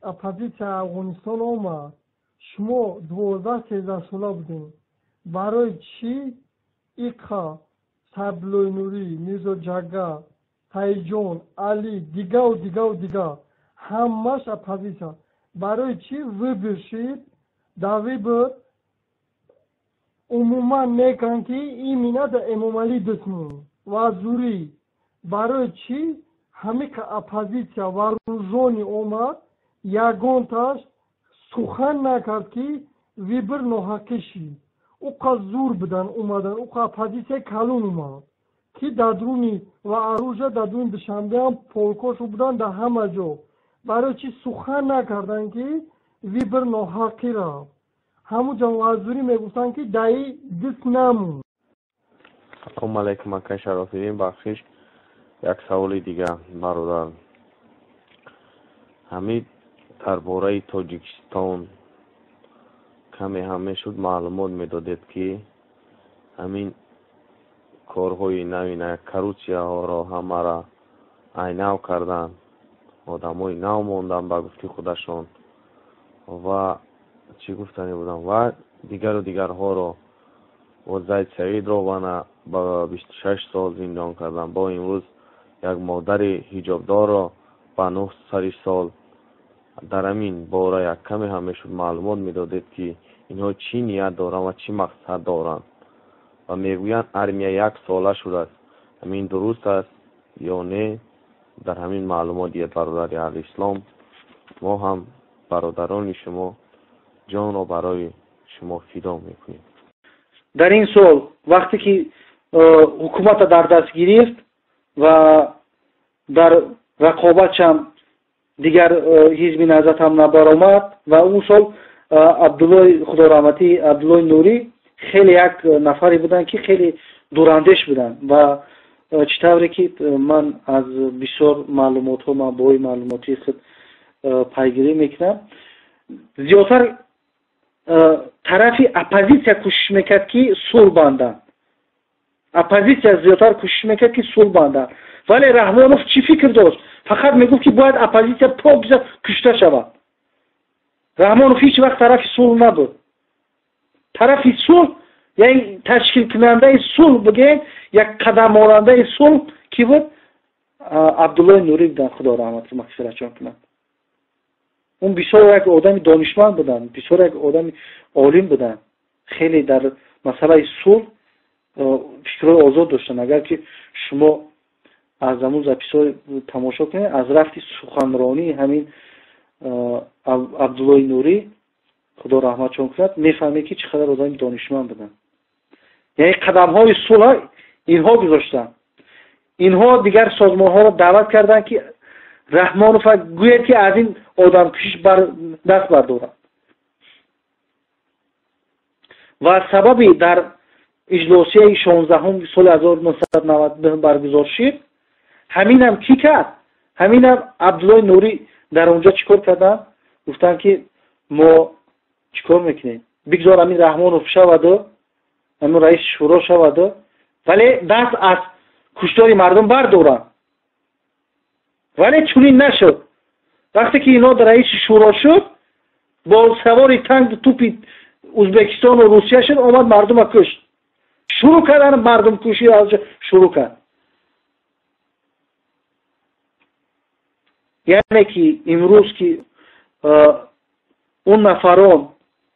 оппозитсия Афғонистон омад, шумо 12-13 сола будем. Барои чӣ иқа Саблои Нурӣ, Мирзо Ҷага, Саидҷон, Алӣ, дигаву дигаву дига Ҳамаш оппозитсия. Барои чӣ выбор шид? Дар выбор умуман мекунанд, ки именно да Эмомалӣ дитмон ва зурӣ. Барои чӣ ҳамика оппозитсия вооружённый омад, ягонташ сухан накард, ки выбор ноҳақӣ шид? Уқа зур будан, омадан, уқа оппозитсияи калон омад, ки дар дуруни ва оружие дар дуруни Душанбеам полкошу будан, дар ҳама ҷо. Барои чӣ сухан накарданд, ки выбор ноҳақӣ рафт? Ҳамун ҷа мегуфтанд, ки даи дист намун. Салому алайкум, акай Шарофиддин. Бахшиш, як саволи дига, бародар. Ҳамин дар бораи Тоҷикистон каме ҳам мешуд маълумот медодед, ки ҳамин корҳои навина, коррупсияҳоро ҳамаро айнав карданд, одамои нав монданд ба гуфти худашон ва чӣ гуфтанӣ будам ва дигару дигарҳоро, Зайд Саидро вана ба 26 сол зиндон карданд, бо имрӯз як модари ҳиҷобдорро ба 9 сари сол. Дар ҳамин бора як каме ҳам мешуд маълумот медодед, ки инҳо чӣ ният доранд ва чӣ мақсад доранд? Ва мегӯянд, армия як сола шудааст, ҳамин дуруст аст ё не? Дар ҳамин маълумот диҳед, бародари аҳли ислом. Мо ҳам бародарони шумо ҷонро барои шумо фидо мекунем. Дар ин сол вақте ки ҳукумата дар даст гирифт ва дар рақобатшам дигар ҳизби Наҳзат ҳам набаромад ва он сол Абдуллои, худораҳматӣ, Абдуллои Нурӣ хеле як нафаре буданд, ки хеле дурандеш буданд. Ва чӣ тавре ки ман аз бисёр маълумотҳо, манбаъҳои маълумотии худ пайгирӣ мекунам, зиёдтар тарафи оппозитсия кӯшиш мекард, ки сулҳ банданд. Оппозитсия зиёдтар кӯшиш мекард, ки сулҳ банданд, вале Раҳмонов чӣ фикр дошт? Фақат мегуфт, ки бояд оппозитсия покиза кушта шавад. Раҳмонов ҳеҷ вақт тарафи сулҳ набуд. Тарафи сулҳ, яъне ташкилкунандаи сулҳ бигӯем, як қадаморандаи сулҳ кӣ буд? Абдуллои Нурӣ буданд, худо раҳмату мағфиратшон кунад. Он бисёр як одами донишманд буданд, бисёр як одами олим буданд, хеле дар масъалаи сулҳ фикрҳои озод доштанд. Агар ки шумо аз ҳамун записҳо тамошо кунед, аз рафти суханронии ҳамин Абдуллои Нурӣ, худо раҳматшон кунад, мефаҳмед, ки чӣ қадар одами донишманд буданд. Яъне қадамҳои сулҳ инҳо гузоштанд. Инҳо дигар созмонҳоро даъват карданд, ки Раҳмонов гӯяд, ки аз ин одамкушиш даст бардорад. Ва сабаби дар иҷлосияи 16-ҳум соли 1999 баргузор шид, ҳаминам кӣ кард? Ҳаминам Абдуллои Нурӣ дар онҷо чӣ кор карданд? Гуфтанд, ки мо чӣ кор мекунем, бигзор ҳамин Раҳмонов шаваду ҳамин раиси шӯро шаваду, вале даст аз куштори мардум бардоранд. Вале чунин нашуд. Вақте ки ино раиси шӯро шуд, бо савори танк тупи Ӯзбекистону Русия шуд, омад, мардума кушт, шурӯъ кардан мардумкушӣ шурӯъ кард. Яъне ки имрӯз ки он нафарон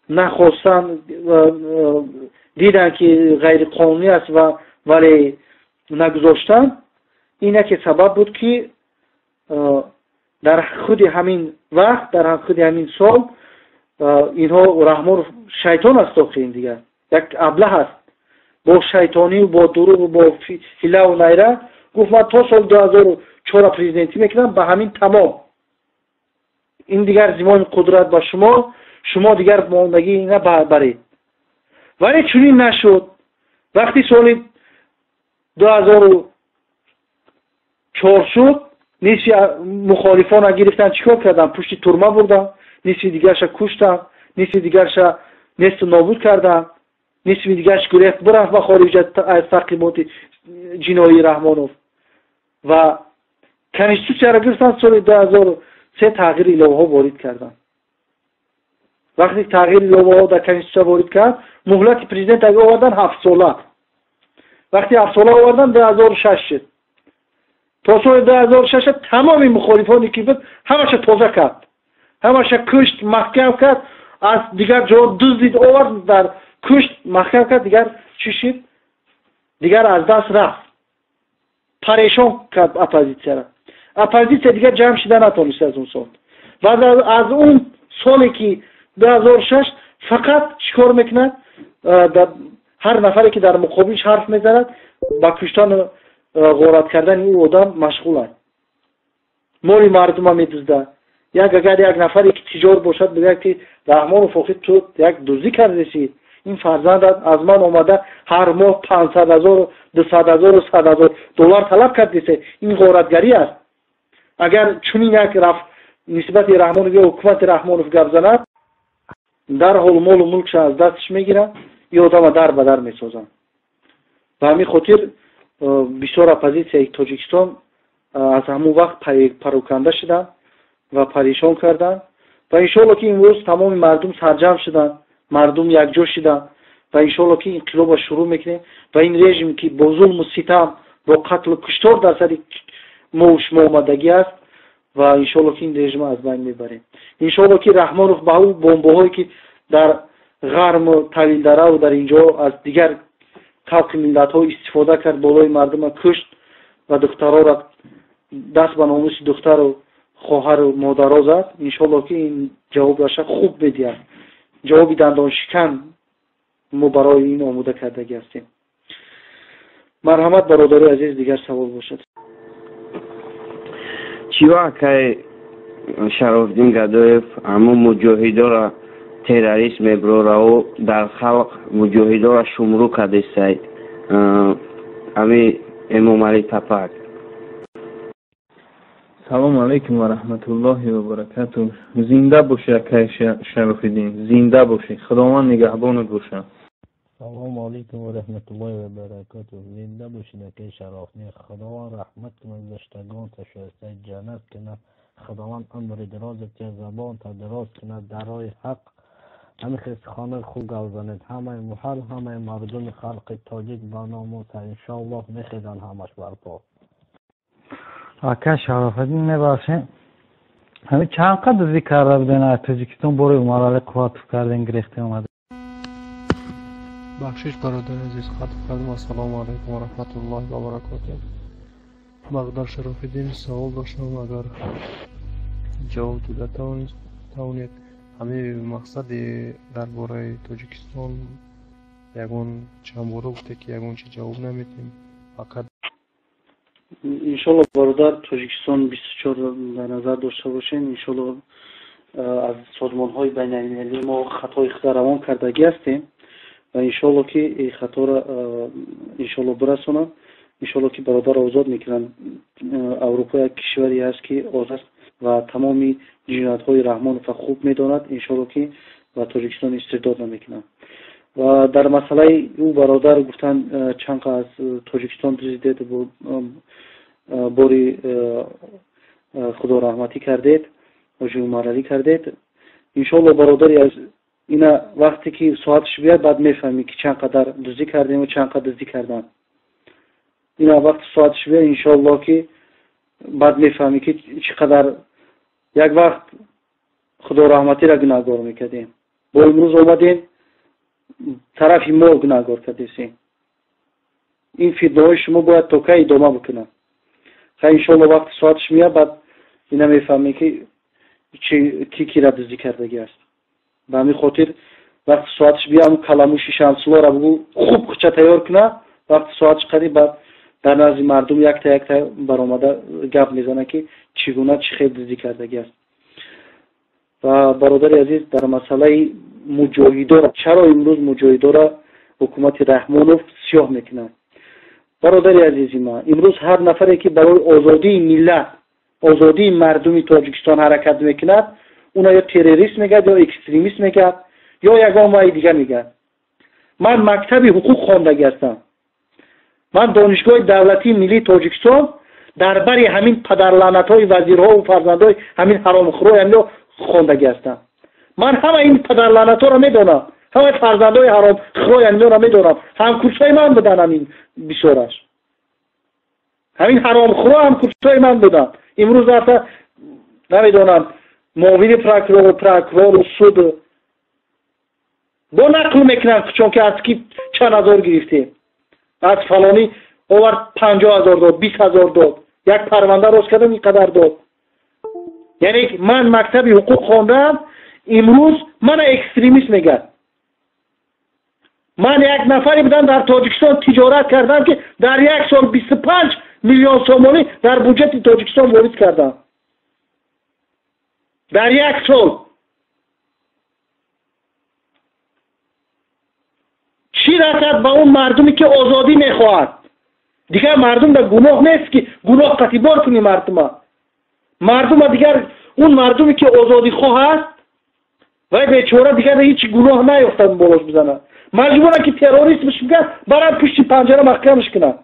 нахостанд, диданд, ки ғайриқонунӣ аст ва вале нагузоштанд, ин яке сабаб буд, ки дар худи ҳамин вақт, дар худи ҳамин сол инҳо, Раҳмонов шайтон аст, охи ин дигар як аблаҳ аст, бо шайтонию бо дурӯғу бо ҳилаву найра гуфт: «Ман то соли 2004 президентӣ мекунам, ба ҳамин тамом. Ин дигар зимоми қудрат ба шумо, шумо дигар мондагӣ ина баред». Вале чунин нашуд. Вақти соли 2004 шуд, нисфи мухолифона гирифтан, чӣ кор карданд? Пушти турма бурданд, нисфи дигарша куштанд, нисфи дигарша несту нобуд карданд, нисфи дигарш гурехт, бирафт ба хориҷа аз таъқиботи ҷиноии Раҳмонов. Ва конститутсияро гирифтанд, соли 2003 тағйири иловаҳо ворид карданд. Вақте тағйири иловаҳо дар конститутсия ворид кард, муҳлати президент овардан 7 сола. Вақте 7 сола овардан, 2006 шуд. То соли 2006 тамоми мухолифоне ки буд, ҳамаша тоза кард, ҳамаша кушт, маҳкам кард, аз дигар ҷо дуздид овард, дар кушт, маҳкам кард. Дигар чӣ шид? Дигар аз даст рафт, парешон кард оппозитсияра. Оппозитсия дигар ҷамъ шида натонист аз он сол. Ва аз он соле ки 2006 фақат чӣ кор мекунад? Ҳар нафаре ки дар муқобилш ҳарф мезанад, ба куштану ғорат кардани ӯ одам машғуланд. Моли мардума медуздад. Як агар як нафаре ки тиҷор бошад, бигӯяд ки Раҳмонов, охир ту як дуздӣ кардеси, ин фарзандат аз ман омада ҳар моҳ 500 000, 200 000, 100 000 доллар талаб кардесе, ин ғоратгарӣ аст. Агар чунин як нисбати Раҳмонов ё ҳукумати Раҳмонов гап занад, дарҳол молу мулкша аз дасташ мегиранд, ин одама дар ба дар месозанд. Ба ҳамин хотир бисёр оппозитсияи Тоҷикистон аз ҳамон вақт пароканда шуданд ва парешон карданд. Ва иншоалло ки имрӯз тамоми мардум сарҷамъ шуданд, мардум якҷо шуданд ва иншоалло ки инқилобро шурӯъ мекунем ва ин режим ки бо зулму ситам, бо қатлу куштор дар сари мову шумо омадагӣ аст, ва иншоалло ки ин режимро аз байн мебарем. Иншоалло ки Раҳмонов ба ӯ бомбоҳое ки дар Ғарму Тавилдараву дар инҷо аз дигар халқи миллатҳо истифода кард, болои мардума кушт ва духтарора даст ба номуси духтару хоҳару модаро зад, иншоалло ки ин ҷавобаша хуб медиҳад. Ҷавоби дандоншикан мо барои ин омода кардагӣ ҳастем. Марҳамат, бародари азиз, дигар савол бошад. Чӣ акай Шарофиддин Гадоев ҳамун муҷоҳидора террорист меброраву дар халқ муҷоҳидора шумрӯ кардесай ами Эмомалӣ Тапак? Салому алайкум ва раҳматуллоҳи ва баракату. Зинда бошӣ, акай Шарофиддин, зинда бошӣ, Худованд нигаҳбонат бошад. Салому алайкум ва раҳматуллоҳи ва баракату. Зинда бошед, акай Шарофиддин. Худованд раҳмат кунад гузаштагонта, шоистаи ҷаннат кунад. Худованд умри дарозат, забонта дароз кунад дар роҳи ҳақ. Ҳамин хел суханои хуб гап занед. Ҳамаи муҳал, ҳамаи мардуми халқи тоҷик ба номуса, иншоаллоҳ, мехезанд ҳамаш барпо. Ака Шарофиддин, мебахшед, ҳамин чанд қадр дуздӣ карда буден аз Тоҷикистон, бори Умаралӣ Қувватов карден, гирехте омада? Бахшиш, бародари азиз, қатъ кардам. Ассалому алайкум ва раҳматуллоҳи ва баракотуҳ. Бародар Шарофиддин, савол доштам, агар ҷавоб дода тавонед. Ҳамин мақсади дар бораи Тоҷикистон ягон чанд бора гуфте ки ягон чи ҷавоб намедиҳем, фақат Иншолло, бародар, Тоҷикистон 24 дар назар дошта бошем. Иншолло, аз созмонҳои байналмилалӣ мо хатои худа равон кардагӣ ҳастем ва иншолло ки хаторо иншолло бирасонам. Иншолло ки бародарро озод мекунанд. Аврупо як кишваре ҳаст ки озод аст ва тамоми ҷиноятҳои Раҳмонова хуб медонад. Иншолло ки ба Тоҷикистон истирдод намекунанд. Ва дар масъалаи ӯ бародар гуфтанд, чанд аз Тоҷикистон президент бори худораҳматӣ кардед, ҳоҷи Умаралӣ кардед. Иншоалло, бародари аз ина вақте ки соаташ биёяд, баъд мефаҳмӣ ки чанд қадар дуздӣ кардему чанд қадар дуздӣ карданд. Ина вақти соаташ биёяд, иншоалло ки баъд мефаҳмӣ ки чӣ қадар. Як вақт худораҳматиро гунаҳгор мекардем, бо имрӯз омадем, тарафи мо гунаҳгор кардесем. Ин фитнаҳои шумо бояд то кай идома бикунад? Хай, иншоалло, вақти соаташ меяд, баъд ина мефаҳмем ки ки кира дуздӣ кардагӣ аст. Ба ҳамин хотир вақти соаташ бия, ҳамн каламуши Шамсуллоро бугӯ, хуб хуча тайёр кунад. Вақти соаташ қариб, баъд дар назди мардум якта якта баромада гап мезанад ки чӣ гуна, чӣ хел дуздӣ кардагӣ аст. Ва бародари азиз, дар масъалаи муҷоҳидора, чаро имрӯз муҷоҳидора ҳукумати Раҳмонов сиёҳ мекунад? Бародари азизи ман, имрӯз ҳар нафаре ки барои озодии миллат, озодии мардуми Тоҷикистон ҳаракат мекунад, уна ё террорист мегӯяд, ё экстремист мегӯяд, ё ягон вай дига мегӯяд. Ман мактаби ҳуқуқ хондагӣ ҳастам. Ман Донишгоҳи давлатии миллии Тоҷикистон дар бари ҳамин падарлаънатҳои вазирҳову фарзандҳои ҳамин ҳаромхӯрои ҳамино хондагӣ ҳастам. Ман ҳама ин падарлаънатҳоро медонам, ҳамаи фарзандҳои ҳаромхӯрои ҳаминоро медонам. Ҳамкурсҳои ман буданд ҳамин бисёраш. Ҳамин ҳаромхӯро ҳам курсои ман буданд. Имрӯз рафта намедонам муовини прокурору прокурору суд бо нақл мекунанд, чунки аз ки чанд ҳазор гирифтем, аз фалонӣ овард 50 000 дод, 20 000 дод, як парванда рост кардам ин қадар дод. Яъне ман мактаби ҳуқуқ хондам, имрӯз мана экстремист мегӯяд. Ман як нафаре будам дар Тоҷикистон тиҷорат кардам, ки дар як сол 25 миллион сомонӣ дар буҷети Тоҷикистон ворид кардам. Дар як сол. Чӣ расад ба он мардуме ки озодӣ мехоҳад? Дигар мардум дар гуноҳ нест ки гуноҳ қатибор кунӣ мардума. Мардума дигар он мардуме ки озодихоҳ аст, вай бечора дигар ҳеҷ гуноҳ наёфтад болош бизанад. Маҷбуранд ки террорист бишкунад, баранд пушти панҷара маҳкамаш кунанд.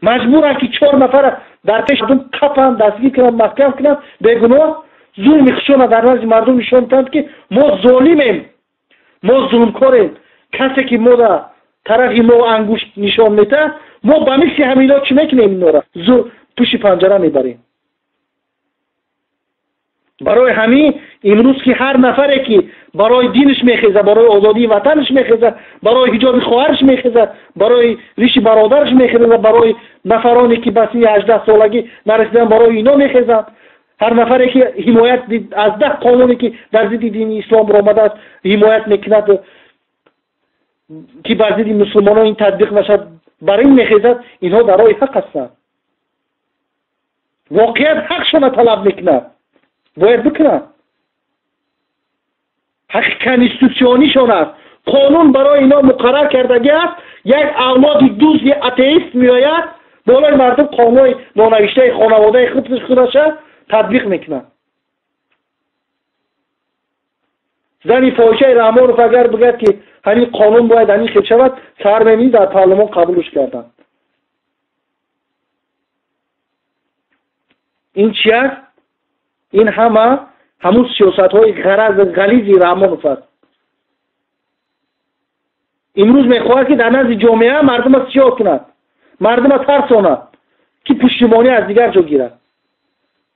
Маҷбуранд ки 4 нафара дар пеши мардум қапанд, дастгир кунанд, маҳкам кунанд, бегуноҳ зулми худшонро дар назди мардум нишон диҳанд ки мо золимем, мо зулмкорем. Касе ки мо дар тарафи мо ангушт нишон медиҳад, мо ба мисли ҳамино чӣ мекунем? Инора пушти панҷара мебарем. Барои ҳамин имрӯз ки ҳар нафаре ки барои динаш мехезад, барои озодии ватанаш мехезад, барои ҳиҷоби хоҳараш мехезад, барои риши бародараш мехезад, барои нафароне ки ба синни 18 солагӣ нарасидан, барои ино мехезанд. Ҳар нафаре ки ҳимоят аз 10 қонуне ки дар зидди дини ислом баромадааст ҳимоят мекунад, ки бар зидди мусулмонон ин татбиқ нашад, бар ин мехезад, инҳо дар роҳи ҳақ ҳастанд. Воқеият ҳақшона талаб мекунад, бояд бикунанд. Ҳаққи конститутсионишон аст. Қонун барои ино муқаррар кардагӣ аст. Як авлоди дузди атеист меояд, болои мардум қонунҳои нонавиштаи хонаводаи худаша татбиқ мекунад. Зани фоҳишаи Раҳмонов агар бигӯяд ки ҳамин қонун бояд ҳамин хел шавад, саҳар мебинӣ дар парлумон қабулш карданд. Ин чи аст? Ин ҳама ҳамун сиёсатҳои ғаразу ғализи Раҳмонов аст. Имрӯз мехоҳад ки дар назди ҷомеа мардума сиёҳ кунад, мардума тарсонад, ки пуштибонӣ аз дигар ҷо гирад.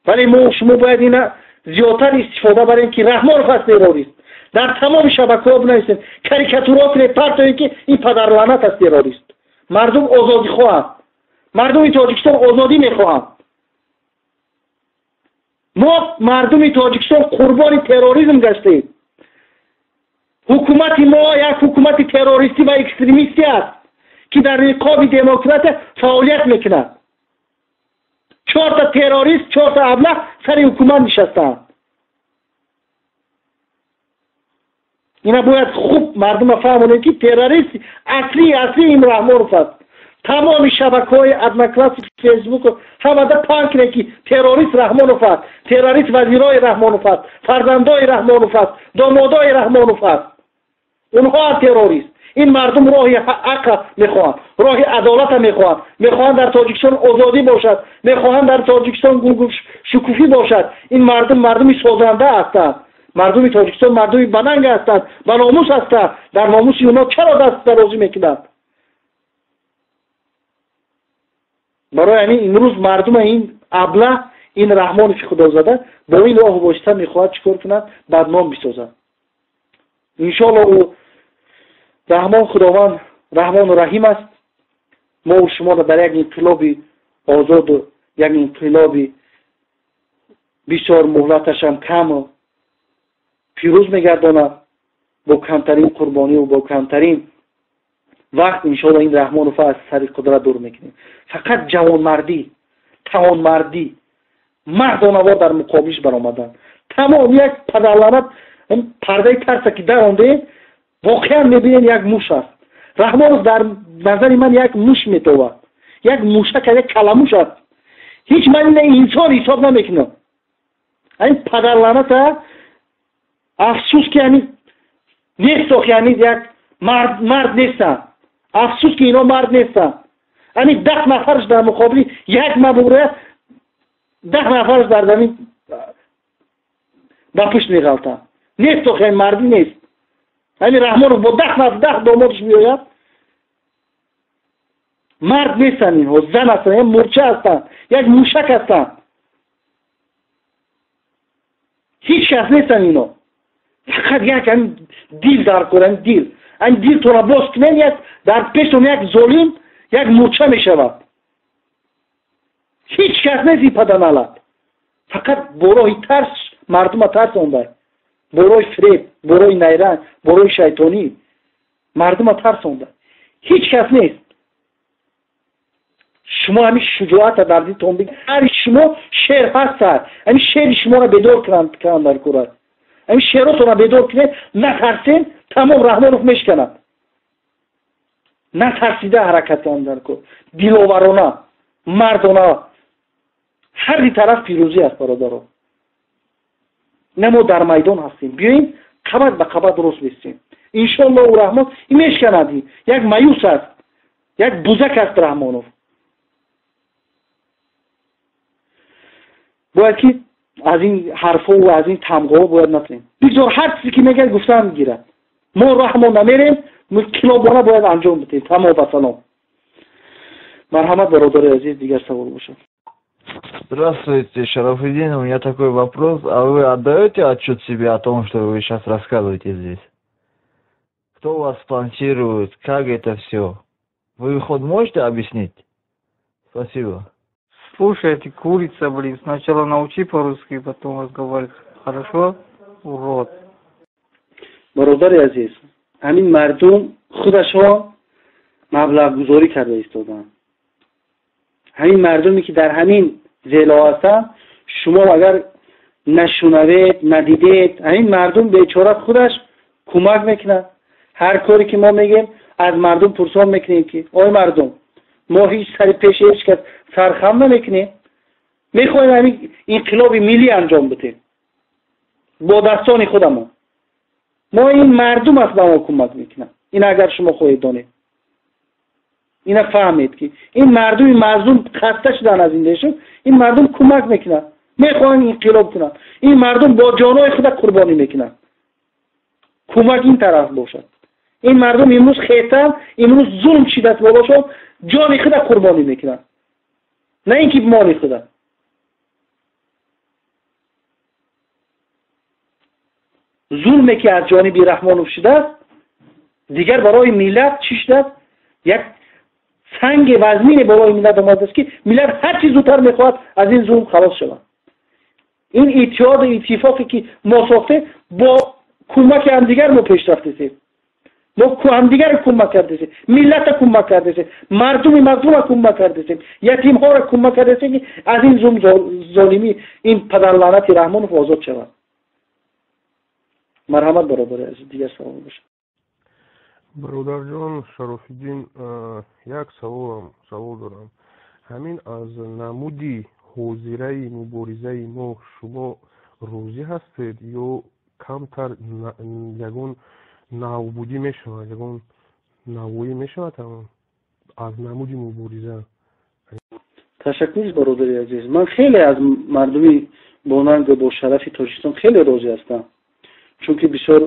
Вале мо шумо бояд ина зиёдтар истифода барем ки Раҳмонов аст террорист. Дар тамоми шабакаҳо бинависем, карикатураҳо кунем, партоем ки ин падарлаънат аст террорист. Мардум озодихоҳанд, мардуми Тоҷикистон озодӣ мехоҳанд. Мо мардуми Тоҷикистон қурбони терроризм гаштем. Ҳукумати мо як ҳукумати террористӣ ва экстремистӣ аст ки дар ниқоби демократия фаъолият мекунад. 4 та террорист, 4 та аблаҳ сари ҳукумат нишастаанд. Ина бояд хуб мардума фаҳмонем ки террорист аслӣ ин Раҳмонов аст. Тамоми шабакаҳои Одноклассник, Фейсбук ҳамада паҳн кунем ки террорист Раҳмонов аст, террорист вазирои Раҳмонов аст, фарзандои Раҳмонов аст, домодои Раҳмонов аст. Онҳо террорист. Ин мардум роҳи ҳаққа мехоҳанд, роҳи адолата мехоҳанд, мехоҳанд дар Тоҷикистон озодӣ бошад, мехоҳанд дар Тоҷикистон гулшукуфӣ бошад. Ин мардум мардуми созанда ҳастанд. Мардуми Тоҷикистон мардуми бананг ҳастанд, ба номус ҳастанд. Дар номуси онҳо чаро даст дарозӣ мекунанд? Барои ҳамин имрӯз мардума ин аблаҳ, ин Раҳмонови худозада бо ин роҳу восита мехоҳад чӣ кор кунад? Бадном бисозад. Иншоалло ӯ Раҳмон Худованд Раҳмону Раҳим аст. Мо шуморо дар як инқилоби озоду як инқилоби бисёр муҳлаташам каму пирӯз мегардонад бо камтарин қурбониву бо камтарин вақт иншоалло ин Раҳмонов аз сари қудрат дур мекунем. Фақат ҷавонмардӣ, тавонмардӣ, мардонавор дар муқобилиш баромадан. Тамом як падарланат пардаи тарса ки дарондем, воқеан мебинем як муш аст. Раҳмонов дар назари ман як муш метовад, як мушак, як каламуш аст. Ҳеҷ ман ина инсон ҳисоб намекунам. Ин падарланата афсӯс ки ҳамин нест, охи ҳамин як мард нестанд. Афсӯс ки ино мард нестанд. Ҳамин 10 нафарш дар муқобили як мабура, 10 нафарш дар замин ба пушт меғалтанд. Нест, охи ҳамин мардӣ нест. Ҳамин Раҳмонов бо 10 нафар, 10 домодаш меояд. Мард нестанд инҳо, зан ҳастанд, як мурча ҳастанд, як мушак ҳастанд. Ҳеҷ кас нестанд ино. Фақат як ҳамин дил дар кор, ҳамин дил. Ҳамин дилтонро боз кунед, як дар пештон як золим, як мурча мешавад. Ҳеҷ кас нест ин паданалат. Фақат бо роҳи тарс мардума тарсонда. Бо роҳи фиреб, бо роҳи найранг, бо роҳи шайтонӣ мардума тарсонда. Ҳеҷ кас нест. Шумо ҳамин шуҷоата дар дилтон биг. Ҳар шумо шер ҳастад. Ҳамин шери шуморо бедор кунанд дар кор. Ҳамин шеротонро бедор кунед, натарсен, тамом Раҳмонов мешканад. Натарсида ҳаракат кунанд дар кор. Диловарона, мардона. Ҳар ди тараф пирӯзӣ аст, бародаро. На мо дар майдон ҳастем. Биёем қабат ба қабат рост бистем. Иншоаллоҳ ӯ Раҳмон мешканад. Як маюс аст, як бузак аст Раҳмонов. Бояд ки аз ин ҳарфҳо ва аз ин тамғаҳо бояд натарем. Бигзор ҳар чизе ки мегӯяд гуфтан мегирад. Мо раҳмон намерем, килобона бояд анҷом бидем. Тамом ва салом. Марҳамат, бародари азиз, дигар савол бошад. Здравствуйте, Шарафиддин, у меня такой вопрос. А вы отдаете отчет себе о том, что вы сейчас рассказываете здесь? Кто вас спонсирует? Как это все? Вы хоть можете объяснить? Спасибо. Слушай, ты курица, блин, сначала научи по-русски, потом разговаривать. Хорошо? Урод. Бародари азиз, ҳамин мардум худашон маблағгузорӣ карда истоданд. Ҳамин мардуме ки дар ҳамин зело ҳастанд, шумо агар нашунавед, надидед, ҳамин мардум бечора худаш кӯмак мекунад. Ҳар коре ки мо мегем, аз мардум пурсон мекунем ки ой мардум, мо ҳеҷ сари пеши ҳеҷ кас сархам намекунем, мехоҳем ҳамин инқилоби миллӣ анҷом бидем бо дастони худамон. Мо ин мардум аст ба мо кӯмак мекунад. Ин агар шумо хоҳед донед, ина фаҳмед ки ин мардуми мазлум хаста шудан аз ин дешон, ин мардум кӯмак мекунад, мехоҳанд инқилоб кунанд. Ин мардум бо ҷонҳои худа қурбонӣ мекунанд. Кӯмак ин тараф бошад. Ин мардум имрӯз хетан, имрӯз зулм шидааст болошон, ҷони худа қурбонӣ мекунанд, на ин ки моли худа. Зулме ки аз ҷониби Раҳмонов шудааст, дигар барои миллат чӣ шудааст? Як санги вазнине болои миллат омадааст ки миллат ҳар чӣ зудтар мехоҳад аз ин зулм халос шавад. Ин иттиҳоду иттифоқе ки мо сохтем, бо кӯмаки ҳамдигар мо пеш рафтесем. Мо ҳамдигарро кӯмак кардесем, миллатро кӯмак кардесем, мардуми мазлумро кӯмак кардесем, ятимҳоро кӯмак кардесем ки аз ин зулм золимӣ ин падарлаънати Раҳмонов озод шавад. Марҳамат, бародари азиз, дигар савол бошад. Бародарҷон Шарофиддин, як савол дорам. Ҳамин аз намуди ҳозираи муборизаи мо шумо розӣ ҳастед ё камтар ягон навбудӣ мешавад, ягон навоӣ мешавад аз намуди мубориза? Ташаккур, бародари азиз. Ман хеле аз мардуми бонанг бо шарафи Тоҷикистон хеле розӣ ҳастам, чунки бисёр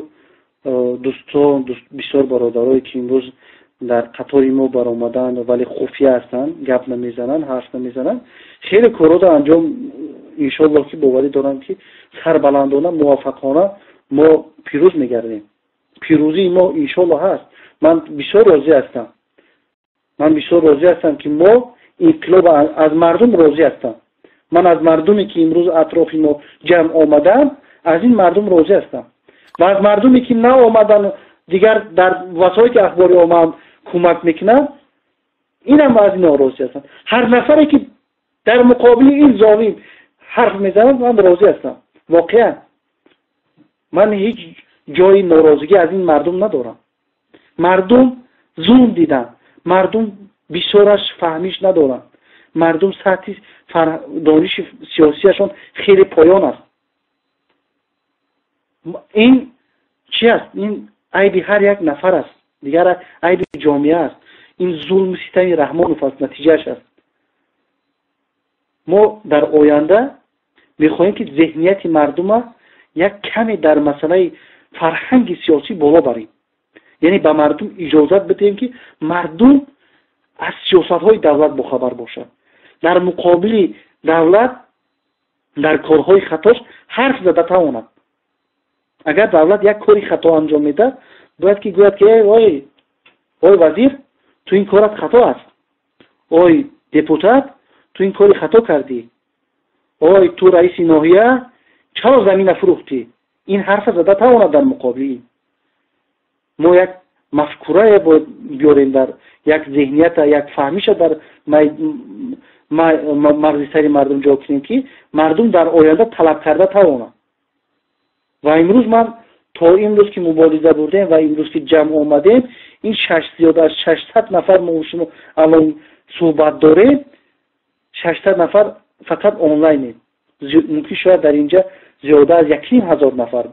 дӯстон, бисёр бародарое ки имрӯз дар қатори мо баромаданд, вале хуфия ҳастанд, гап намезананд, ҳарф намезананд, хеле корҳоро анҷом иншоаллоҳ ки боварӣ дорам ки сарбаландона, муваффақона мо пирӯз мегардем. Пирӯзии мо иншоаллоҳ ҳаст. Ман бисёр розӣ ҳастам. Ман бисёр розӣ ҳастам ки мо инқилоб аз мардум розӣ ҳастам. Ман аз мардуме ки имрӯз атрофи мо ҷамъ омаданд, аз ин мардум розӣ ҳастам. Ва аз мардуме ки наомаданд, дигар дар васоити ахбори омма кӯмак мекунанд, инам аз инҳо розӣ ҳастам. Ҳар нафаре ки дар муқобили ин золим ҳарф мезанад, ман розӣ ҳастам. Воқеан ман ҳеҷ ҷои норозигӣ аз ин мардум надорам. Мардум зулм диданд, мардум бисёраш фаҳмиш надоранд, мардум сатҳи дониши сиёсияшон хеле поён аст. Ин чи аст? Ин айби ҳар як нафар аст, дигар айби ҷомеа аст. Ин зулму ситами Раҳмонов аст, натиҷааш аст. Мо дар оянда мехоҳем ки зеҳнияти мардума як каме дар масъалаи фарҳанги сиёсӣ боло барем. Яъне ба мардум иҷозат бидиҳем ки мардум аз сиёсатҳои давлат бохабар бошад, дар муқобили давлат дар корҳои хатош ҳарф зада тавонад. Агар давлат як кори хато анҷом медиҳад, бояд ки гӯяд ки ой, ой вазир, ту ин корат хато аст, ой депутат, ту ин кори хато кардӣ, ой ту раиси ноҳия чаро замина фурӯхтӣ. Ин ҳарфа зада тавонад дар муқобили. Мо як мафкурае бояд биёрем, дар як зеҳнията, як фаҳмиша дар мағзи сари мардум ҷо кунем, ки мардум дар оянда талаб карда тавонад. Ва имрӯз ман то имрӯз ки мубориза бурдем ва имрӯз ки ҷамъ омадем, ин зиёда аз 600 нафар мо шумо алон суҳбат дорем, 600 нафар фақат онлайнем. Мумкин шояд дар инҷа зиёда аз 1500 нафар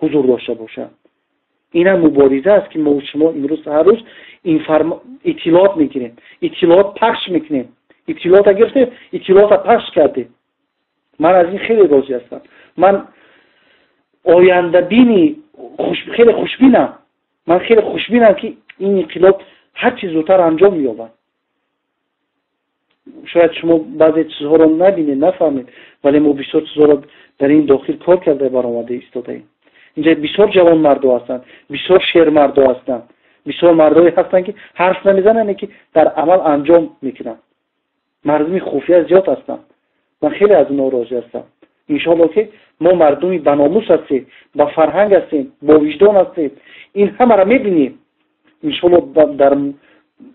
ҳузур дошта бошанд. Инам мубориза аст, ки мо шумо имрӯз ҳар рӯз иттилоот мегирем, иттилоот пахш мекунем, иттилоота гирифтем, иттилоота пахш кардем. Ман аз ин хеле розӣ ҳастам. Ман ояндабини хеле хушбинам. Ман хеле хушбинам, ки ин инқилоб ҳар чи зудтар анҷом меёбад. Шояд шумо баъзе чизҳоро набинед, нафаҳмед, вале мо бисёр чизҳоро дар ин дохил кор карда баромада истодаем. Инҷа бисёр ҷавонмардо ҳастанд, бисёр шермардо ҳастанд, бисёр мардое ҳастанд, ки ҳарф намезананд, ки дар амал анҷом мекунанд. Мардуми хуфия зиёд ҳастанд. Ман хеле аз инҳо розӣ ҳастам. Иншоалло ки мо мардуми баномус ҳастем, ба фарҳанг ҳастем, бо виҷдон ҳастем. Ин ҳамаро мебинем. Иншоалло дар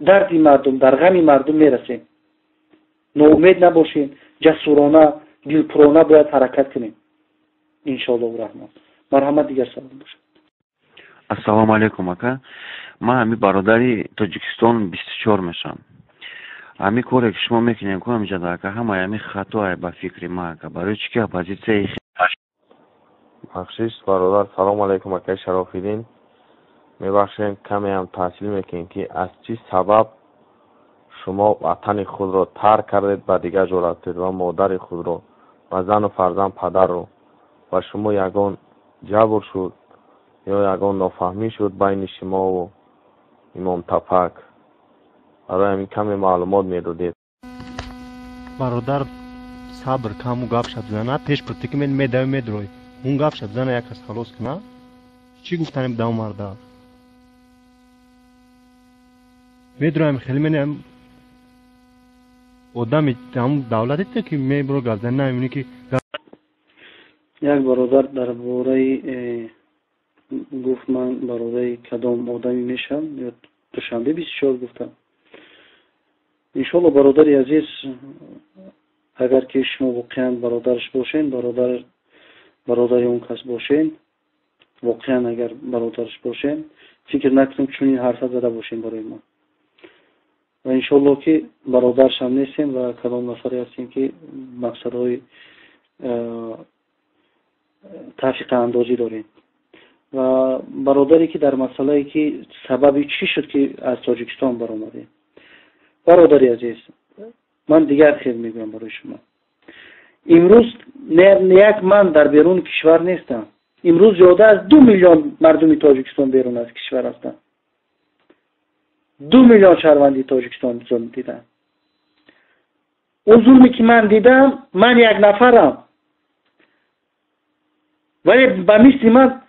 дарди мардум, дар ғами мардум мерасем. Ноумед набошем, ҷасурона, дилпурона бояд ҳаракат кунем. Иншоаллоҳу раҳмон. Марҳамат, дигар савол бошад. Ассалому алайкум, ака. Ман ҳами бародари Тоҷикистон 24 мешавам. Ҳами коре ки шумо мекунем, ку ҳамиҷада, ака, ҳамаи ҳами хатоае ба фикри ман, ака. Барои чӣ ки оппозитсияи Бахшиш, бародар. Салому алайкум, акаи Шарофиддин. Мебахшем, каме ҳам таҳсил мекунем, ки аз чӣ сабаб шумо ватани худро тарк кардед, ба дигар ҷо рафтед ва модари худро ва зану фарзанд, падарро, ва шумо ягон ҷабр шуд ё ягон нофаҳмӣ шуд байни шумову Имом Тапак? Барои ҳамин каме маълумот медодед. Бародар, сабр каму гап шаб зана пеш пурти ки медави медрой, он гап шаб зана як кас халос куна. Чӣ гуфтанем дав марда медроем, хеле менем одами ҳамун давлатите ки мебро гап зани намебинӣ ки. Як бародар дар бораи гуфт, ман бародари кадом одаме мешавам, ё Душанбе 24 гуфтам. Иншоалло, бародари азиз, агар ки шумо воқеан бародараш бошен, бародари он кас бошен, воқеан агар бародараш бошен, фикр накунем чунин ҳарфа зада бошем барои мо. Ва иншоалло ки бародаршам нестем ва кадом нафаре ҳастем, ки мақсадҳои тафриқаандозӣ дорем. Ва бародаре ки дар масъалае ки сабаби чӣ шуд ки аз Тоҷикистон баромадем, бародари азиз, ман дигар хел мегӯям барои шумо. Имрӯз не як ман дар беруни кишвар нестам. Имрӯз зиёда аз 2 миллион мардуми Тоҷикистон берун аз кишвар ҳастанд. 2 миллион шаҳрванди Тоҷикистон зулм диданд. Он зулме ки ман дидам, ман як нафарам, вале ба мисли ман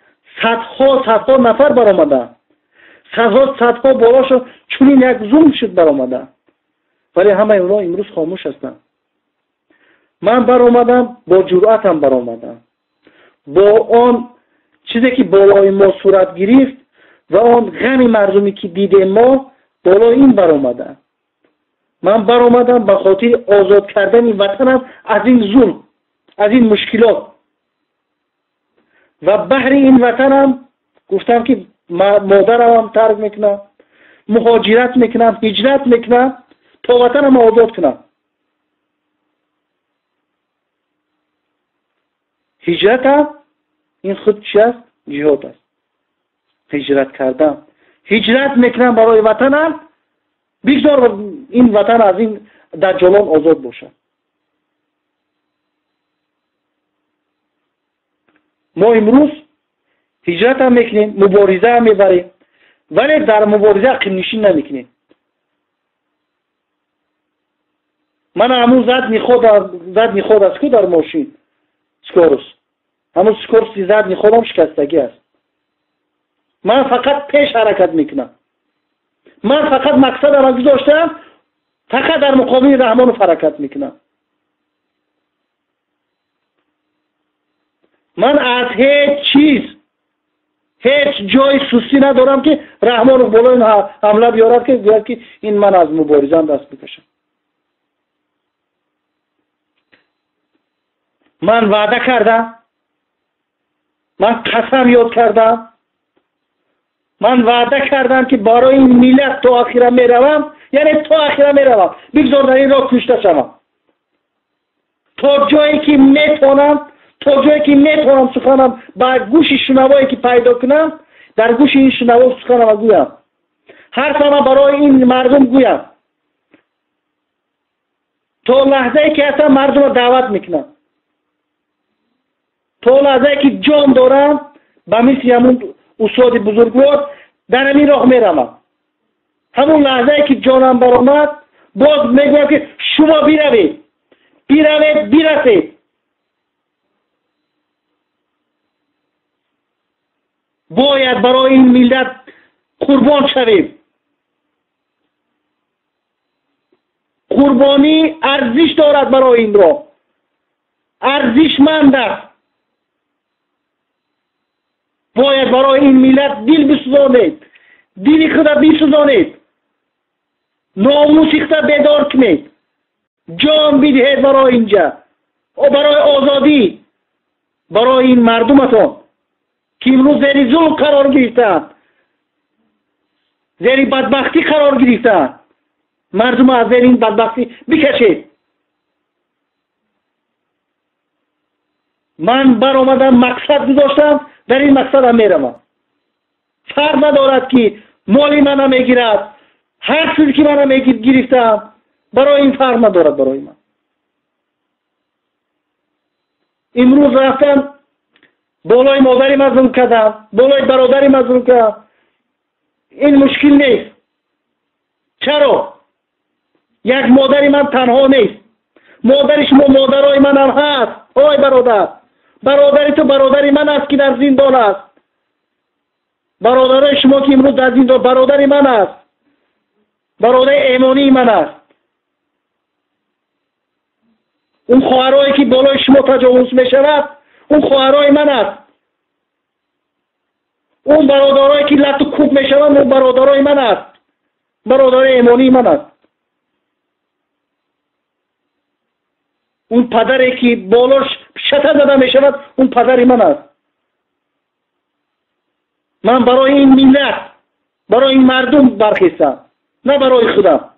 садҳо садҳо нафар баромаданд, садҳо садҳо болошон чунин як зулм шуд баромаданд, вале ҳамаи онҳо имрӯз хомӯш ҳастанд. Ман баромадам, бо ҷуръатам баромадам, бо он чизе ки болои мо сурат гирифт ва он ғами мардуме ки дидем мо, болои ин баромадам. Ман баромадам ба хотири озод кардани ватанам аз ин зулм, аз ин мушкилот, ва баҳри ин ватанам гуфтам ки модарамам тарк мекунам, муҳоҷират мекунам, ҳиҷрат мекунам то ватанам озод кунам. Ҳиҷратам ин худ чи аст? Ҷиҳод аст. Ҳиҷрат кардан, ҳиҷрат мекунам барои ватанам, бигзор ин ватан аз ин даҷҷолон озод бошад. Мо имрӯз ҳиҷратам мекунем, муборизаам мебарем, вале дар мубориза қимнишин намекунем. Ман ҳамун задний ход аст ку дар мошин скорость, ҳамун скорости задний ходам шикастагӣ аст. Ман фақат пеш ҳаракат мекунам. Ман фақат мақсадама гузоштам, фақат дар муқобили Раҳмонов ҳаракат мекунам. Ман аз ҳеҷ чиз, ҳеҷ ҷои сустӣ надорам, ки Раҳмонов болои ҳамла биёрад, ки гӯяд, ки ин ман аз муборизам даст бикашам. Ман ваъда кардам, ман қасам ёд кардам, ман ваъда кардам, ки барои ин миллат то охира меравам, яъне то охира меравам, бигзор дар ин роҳ кушта шавам. То ҷое ки метавонам, то ҷое ки метавонам суханам ба гӯши шунавое ки пайдо кунам, дар гӯши ин шунаво суханама гӯям, ҳарфама барои ин мардум гӯям. То лаҳзае ки ҳастам мардумро даъват мекунам, то лаҳзае ки ҷон дорам, ба мисли ҳамун устоди бузургвор дар ҳамин роҳ меравам. Ҳамун лаҳзае ки ҷонам баромад, боз мегӯям, ки шумо биравед, биравед, бирасед. Бояд барои ин миллат қурбон шавем. Қурбонӣ арзиш дорад барои ин роҳ, арзишманд аст. Бояд барои ин миллат дил бисӯзонед, дили худа бисӯзонед, номуси худа бедор кунед, ҷон бидиҳед барои инҷа, барои озодӣ, барои ин мардуматон, ки имрӯз зери зулм қарор гирифтаанд, зери бадбахтӣ қарор гирифтаанд. Мардума аз зери ин бадбахтӣ бикашед. Ман баромадам, мақсад гузоштам, дар ин мақсадам меравам. Фарқ надорад, ки моли мана мегирад, ҳар чизе ки мана гирифтаам, барои ин фарқ надорад барои ман. Имрӯз рафтам, болои модари ман зулм кардам, болои бародари ман зулм кардам. Ин мушкил нест. Чаро? Як модари ман танҳо нест. Модари шумо модарои манам ҳаст. Ой бародар, бародари ту бародари ман аст, ки дар зиндон аст. Бародарои шумо, ки имрӯз дар зиндон, бародари ман аст, бародари эмонии ман аст. Он хоҳарое ки болои шумо таҷовуз мешавад, он хоҳарои ман аст. Он бародарое ки лату кӯб мешаванд, он бародарои ман аст, бародари эмонии ман аст. Он падаре ки болош шата зада мешавад, он падари ман аст. Ман барои ин миллат, барои ин мардум бархестам, на барои худам,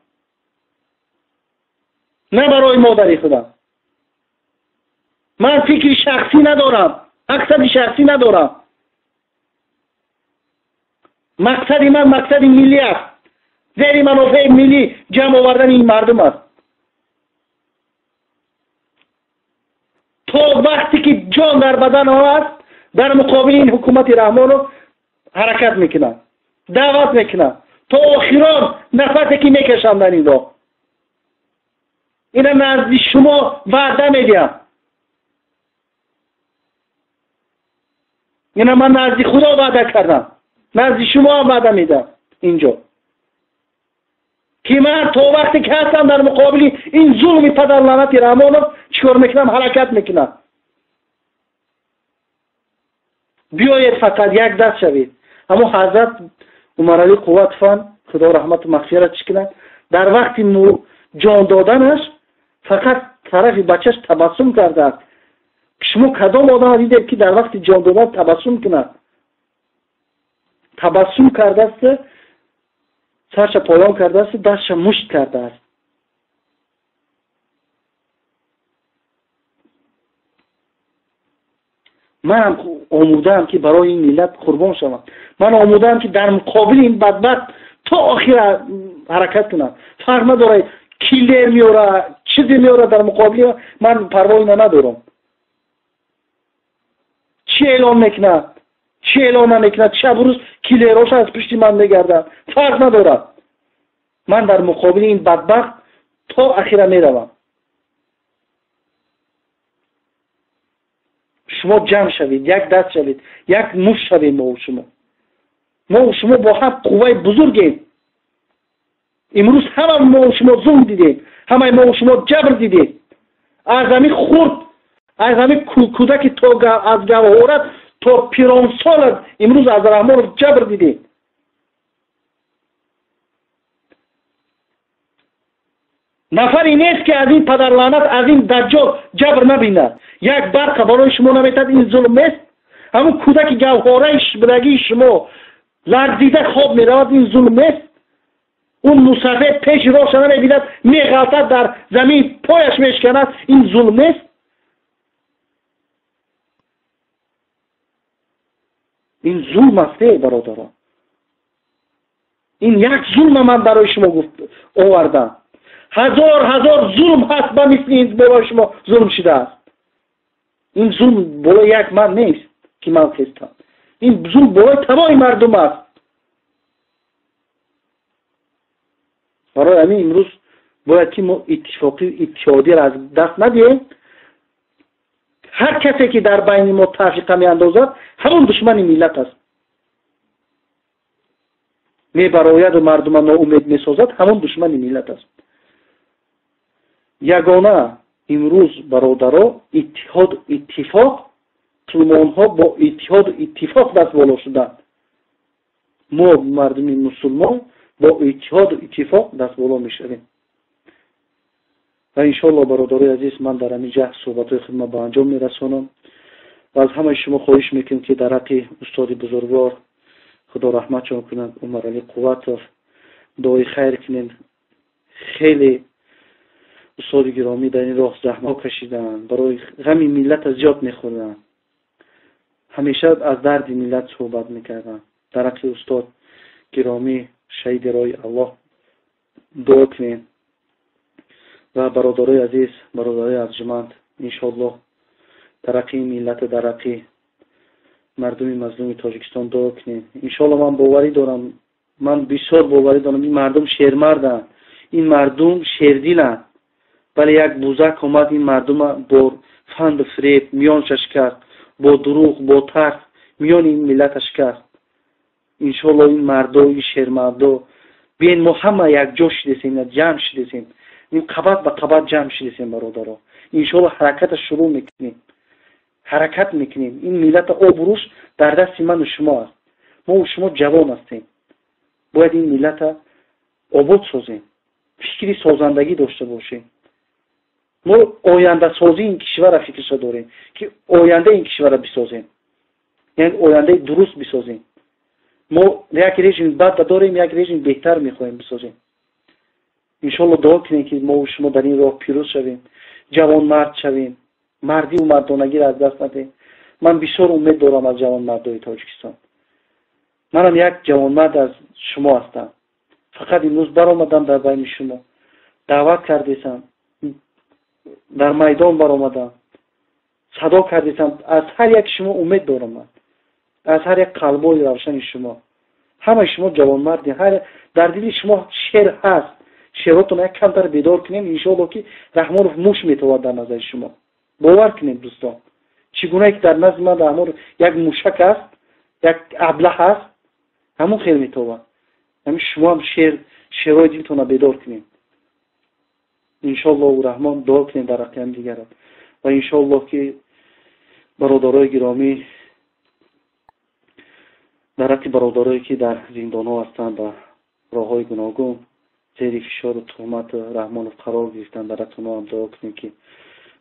на барои модари худам. Ман фикри шахсӣ надорам, мақсади шахсӣ надорам. Мақсади ман мақсади миллӣ аст, зери манофеи миллӣ ҷамъ овардани ин мардум аст. То вақте ки ҷон дар бадан аст, дар муқобили ин ҳукумати Раҳмонов ҳаракат мекунам, даъват мекунам, то охирон нафасе ки мекашам дар ин роҳ. Ина назди шумо ваъда медиҳам. Ина ман назди Худо ваъда кардам, назди шумо ҳам ваъда медиҳам инҷо, ки ман то вақте ки ҳастам дар муқобили ин зулми падарлаънати Раҳмонов чикор мекунам, ҳаракат мекунам. Биёед фақат як даст шавед. Аммо ҳазрат Умаралӣ Қувватовам, Худо раҳмату мағфиратш кунад, дар вақти ҷон доданаш фақат тарафи бачаш табассум кардааст. Шумо кадом одама дидед, ки дар вақти ҷон додан табассум кунад? Табассум кардааст, сарша поён кардааст, дастша мушт кардааст. Манам омодаам, ки барои ин миллат қурбон шавам. Ман омодаам, ки дар муқобили ин бадбахт то охира ҳаракат кунам. Фарқ надорад киллер меёра, чизе меёра, дар муқобили ман парво ина надорам. Чӣ эълон мекунад, чӣ эълон намекунад, шабу рӯз киллероша аз пушти ман мегарданд, фарқ надорад. Ман дар муқобили ин бадбахт то охира меравам. Шумо ҷамъ шавед, як даст шавед, як мушт шавем. Мову шумо, мову шумо бо ҳам қувваи бузургем. Имрӯз ҳама мову шумо зулм дидем, ҳамаи мову шумо ҷабр дидем. Аз ҳамин хурд, аз ҳамин кӯдаки то аз гавҳорат то пиронсолат имрӯз аз Раҳмонов ҷабр дидем. Нафаре нест, ки аз ин падарлаънат, аз ин даҷҷол ҷабр набинад. Як барқа барои шумо наметад, ин зулм нест? Ҳамун кӯдаки гавҳораи будагии шумо ларзида хоб меравад, ин зулм нест? Он мусафед пеши роҳша намебинад, меғалтад, дар замин пояш мешканад, ин зулм нест? Ин зулм аст, э бародарон. Ин як зулма ман барои шумо гуфт овардам. Ҳазор ҳазор зулм ҳаст, ба мисли ин болои шумо зулм шудааст. Ин зулм болои як ман нест, ки ман хестам. Ин зулм болои тамоми мардум аст. Барои ҳамин имрӯз бояд ки мо иттифоқӣ, иттиҳодиро аз даст надиҳем. Ҳар касе ки дар байни мо тафриқа меандозад, ҳамон душмани миллат аст. Мебарояду мардума ноумед месозад, ҳамон душмани миллат аст. Ягона имрӯз, бародаро, иттиҳод, иттифоқ. Мусулмонҳо бо иттиҳоду иттифоқ даст боло шуданд. Мо, мардуми мусулмон, бо иттиҳоду иттифоқ даст боло мешавем. Ва иншоалло, бародарои азиз, ман дар ҳамин ҷа суҳбатҳои худма ба анҷом мерасонам ва аз ҳамаи шумо хоҳиш мекунем, ки дар ҳаққи устоди бузургвор, Худо раҳматшон кунад, Умаралӣ Қувватов, дуои хайр кунем. Хеле устоди гиромӣ дар ин роҳ заҳматҳо кашиданд, барои ғами миллата зиёд мехӯрданд, ҳамеша аз дарди миллат суҳбат мекарданд. Дар ҳаққи устод гиромӣ, шаҳиди роҳи Аллоҳ, дуо кунем. Ва бародарои азиз, бародарои арҷуманд, иншоаллоҳ дар ҳаққи ин миллату дар ҳаққи мардуми мазлуми Тоҷикистон дуо кунем. Иншоалло, ман боварӣ дорам, ман бисёр боварӣ дорам, ин мардум шермарданд, ин мардум шердиланд. Вале як бузак омад, ин мардума бо фанду фиреб миёнша шикаст, бо дурӯғ, бо тарс миёни ин миллата шикаст. Иншоалло, ин мардо, ин шермардо, биен, мо ҳама якҷо шидесем, ҷамъ шидесем, ин қабат ба қабат ҷамъ шидесем, бародаро. Иншоалло, ҳараката шурӯъ мекунем, ҳаракат мекунем. Ин миллата обрӯш дар дасти ману шумо аст. Мо шумо ҷавон ҳастем, бояд ин миллата обод созем, фикри созандагӣ дошта бошем. Мо ояндасозии ин кишварра фикрша дорем, ки ояндаи ин кишварра бисозем, яъне ояндаи дуруст бисозем. Мо як режими бад дорем, як режими беҳтар мехоҳем бисозем. Иншоалло, дуо кунем, ки мо шумо дар ин роҳ пирӯз шавем, ҷавонмард шавем, мардиву мардонагиро аз даст надиҳем. Ман бисёр умед дорам аз ҷавонмардои Тоҷикистон. Манам як ҷавонмард аз шумо ҳастам. Фақат имрӯз баромадам дар байни шумо, даъват кардесам, дар майдон баромадам, садо кардесам. Аз ҳар як шумо умед дорам ман, аз ҳар як қалбои равшани шумо. Ҳамаи шумо ҷавонмарди, дар дили шумо шер ҳаст. Шеротон як камтар бедор кунем, иншоалло, ки Раҳмонов муш метавад дар назари шумо. Бовар кунем, дӯстон, чӣ гунае ки дар назди ман Раҳмонов як мушак аст, як аблаҳ аст, ҳамон хел метавад. Ҳамин шумоам шер, шерҳои дилтонро бедор кунем, иншоаллоҳу раҳмон. Дуо кунем дар ҳаққи ҳамдигарат. Ва иншоаллоҳ, ки бародарои гиромӣ, дар ҳаққи бародарое ки дар зиндонҳо ҳастанд, ба роҳҳои гуногун зери фишору туҳмату Раҳмонов қарор гирифтанд, дар ҳаққи онҳо ҳам дуо кунем, ки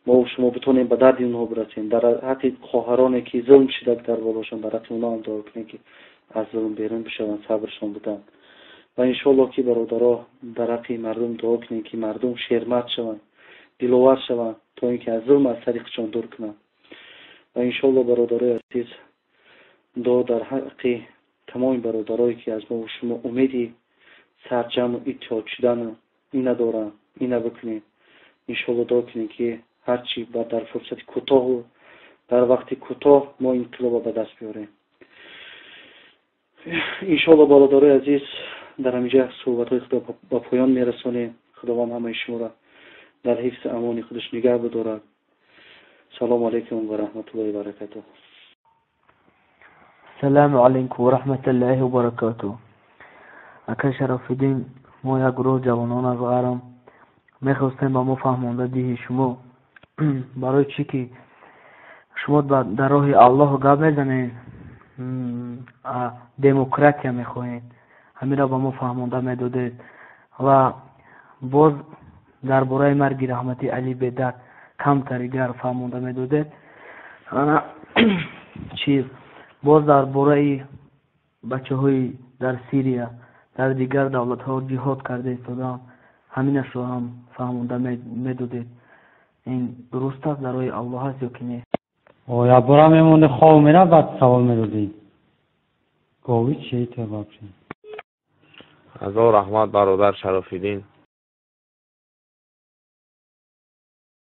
мо шумо битонем ба дарди онҳо бирасем. Дар ҳаққи хоҳароне ки зулм шуда дар болошон, дар ҳаққи онҳо ҳам дуо кунем, ки аз зулм берун бишаванд, сабршон буданд. Ва иншоаллоҳ, ки бародаро, дар ҳаққи мардум дуо кунем, ки мардум шермард шаванд, диловар шаванд, то ин ки аз зулм аз сари худшон дур кунанд. Ва иншоаллоҳ, бародарои азиз, дуо дар ҳаққи тамоми бародарое ки аз мо шумо умеди сарҷамъу иттиҳод шудану ина доранд, ина бикунем. Иншоалло, дуо кунем, ки ҳарчи дар фурсати кӯтоҳу дар вақти кӯтоҳ мо инқилобро ба даст биёрем. Иншоалло, бародарои азиз, дар ҳаминҷа суҳбатҳои худро ба поён мерасонем. Худованд ҳамаи шуморо дар ҳифзи амони худаш нигаҳ бидорад. Салому алайкум ва раҳматуллоҳи ва баракатуҳ. Салому алайкум ва раҳматуллоҳи ва баракатуҳ. Ака Шарафиддин, мо як гурӯҳ ҷавонон аз Ғарм мехостем ба мо фаҳмонда диҳӣ шумо, барои чӣ ки шумо дар роҳи Аллоҳ гап мезанед, демократия мехоҳед, ҳаминро ба мо фаҳмонда медодед. Ва боз дар бораи марги раҳмати Али Бедак камтаригар фаҳмонда медодед. Ана чиз, боз дар бораи бачаҳои дар Сирия, дар дигар давлатҳо ҷиҳод карда истодаанд, ҳаминашро ҳам фаҳмонда медодед. Ин дуруст аст, дар роҳи Аллоҳ аст ё ки не? Якбора мемонди, хоб мерафт, баъд савол медодӣ. Гови чи та вообще? Ҳазор раҳмат, бародар Шарофиддин.